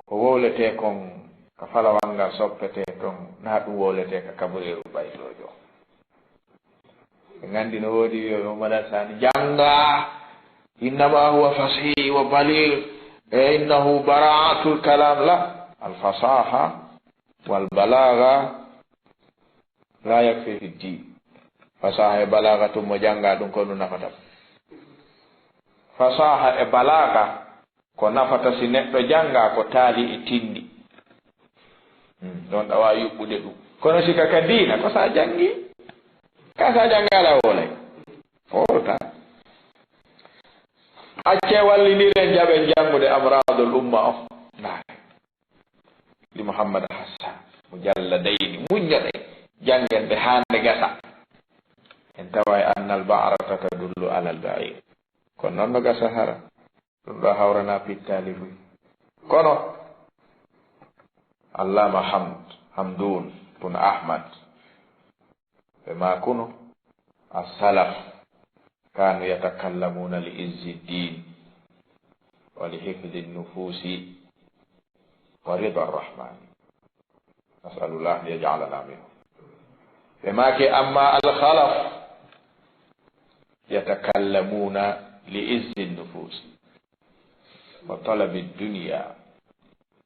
ko wowletee kon ka falawal ngal soppetee ton, na ɗum wowletee ka kabureeru ɓaydoojo. Ɓe nganndi no woodi wi'ooɓe Muhammad Hassan jannga, innama huwa fasih wa baligh, e innahu bara'atul kalam. La, al fasaha wal balagha la yakfi fi ddin. Fasaha e balagha tun mo jannga ɗum ko ɗum nafata. Fasaha e balagha ko nafata si neɗɗo jannga ko taali e tinndi. Hmm, ɗon ɗawa yuɓɓude ɗum. Kono si ka, ka diina, ko sa janngi. Ka sa jannga ala wolay. Wowlata. Accee wallindiren jaɓen janngude Amradul Umma o. Naare. Li Muhammad Hassan, mujalladayni, muññoɗen, janngen ɓe haa nde gasa. En tawa e annal ba'rata tadullu alal ba'ir. Kono noon no gasa hara. Ɗum ɗo hawrana pittaali buy. Kono Allama Hamd, Hamdun bun Ahmad, ɓe maakuno, as-salaf kanu yatakallamuna li izzi ddin wa li hifdi nnufusi wa rida rrahmani. Nasalullah an yajalana minhu. Ɓe maaki, amma al-khalaf yatakallamuna li izzi nnufusi wa talabi ddunya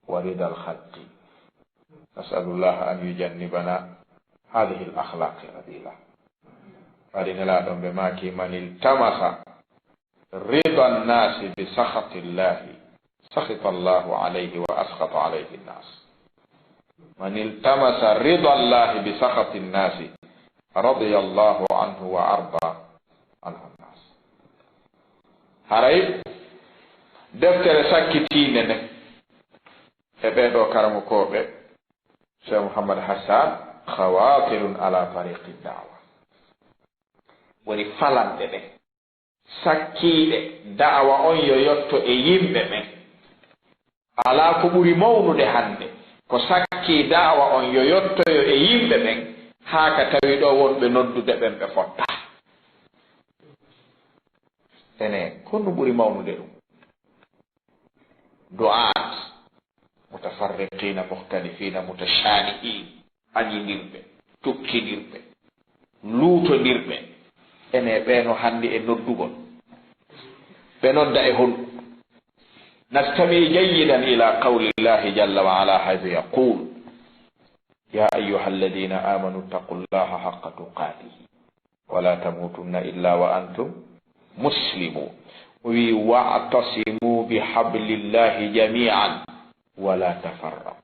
wa rida al-khalqi. Nasalullah an yujannibana hadhihi al-akhlaqi radila. Waɗi Nelaaɗo ɓe maaki, man iltamasa rida nnasi bi sakhati llahi sakhita llahu alayhi wa askhata alayhi nnas. Man iltamasa rida llahi bi sakhati nnasi radiya llahu anhu wa arda anhu nnas. Haray deftere sakkitiinde nde e ɓee ɗoo karamokooɓe, Cheikh Mouhammad Hassan, khawatirun ala tariqi da'wa, woni falanɗe ɗe sakkiiɗe da'wa on yo yotto e yimɓe ɓen. Alaa ko ɓuri mawnude hannde ko sakkii da'wa on yo yottoyo e yimɓe ɓen, haa ka tawi ɗo wonɓe noddude ɓen ɓe fotta. Ene, ko honɗum ɓuri mawnude ɗum? Du'aat mutafarriqina mukhtalifina mutashanihin, añinirɓe, tukkinirɓe, luutondirɓe. Ene ɓeeno hannde e noddugol, ɓe nodda e honɗum? Nastami jayyidan ila qawli llahi jalla wa ala haythu yaqul, ya ayuha alladina amanu ttaqu llaha haqqa tuqatihi wala tamutunna illa wa antum muslimun. O wi, wa'tasimu bi hablillahi jami'an wala tafarraqu.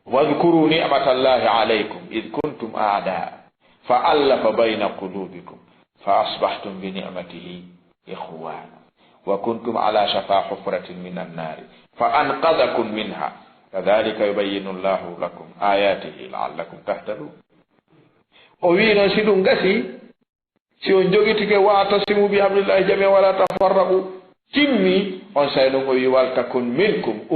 Wadhkuru ni'matallahi alaykum idh kuntum a'da'an fa allafa bayna qulubikum fa asbahtum bi ni'matihi ikhwana wa kuntum ala shafa hufratin minan nari fa anqadhakum minha kadhalika yubayyinu llahu lakum ayatihi la'allakum tahtadun. O wi noon, si ɗum gasi, si on jogitike, wa'tasimu bi hablillahi jami'an wala tafarraqu, timmi, on say noon o wi, wal takun minkum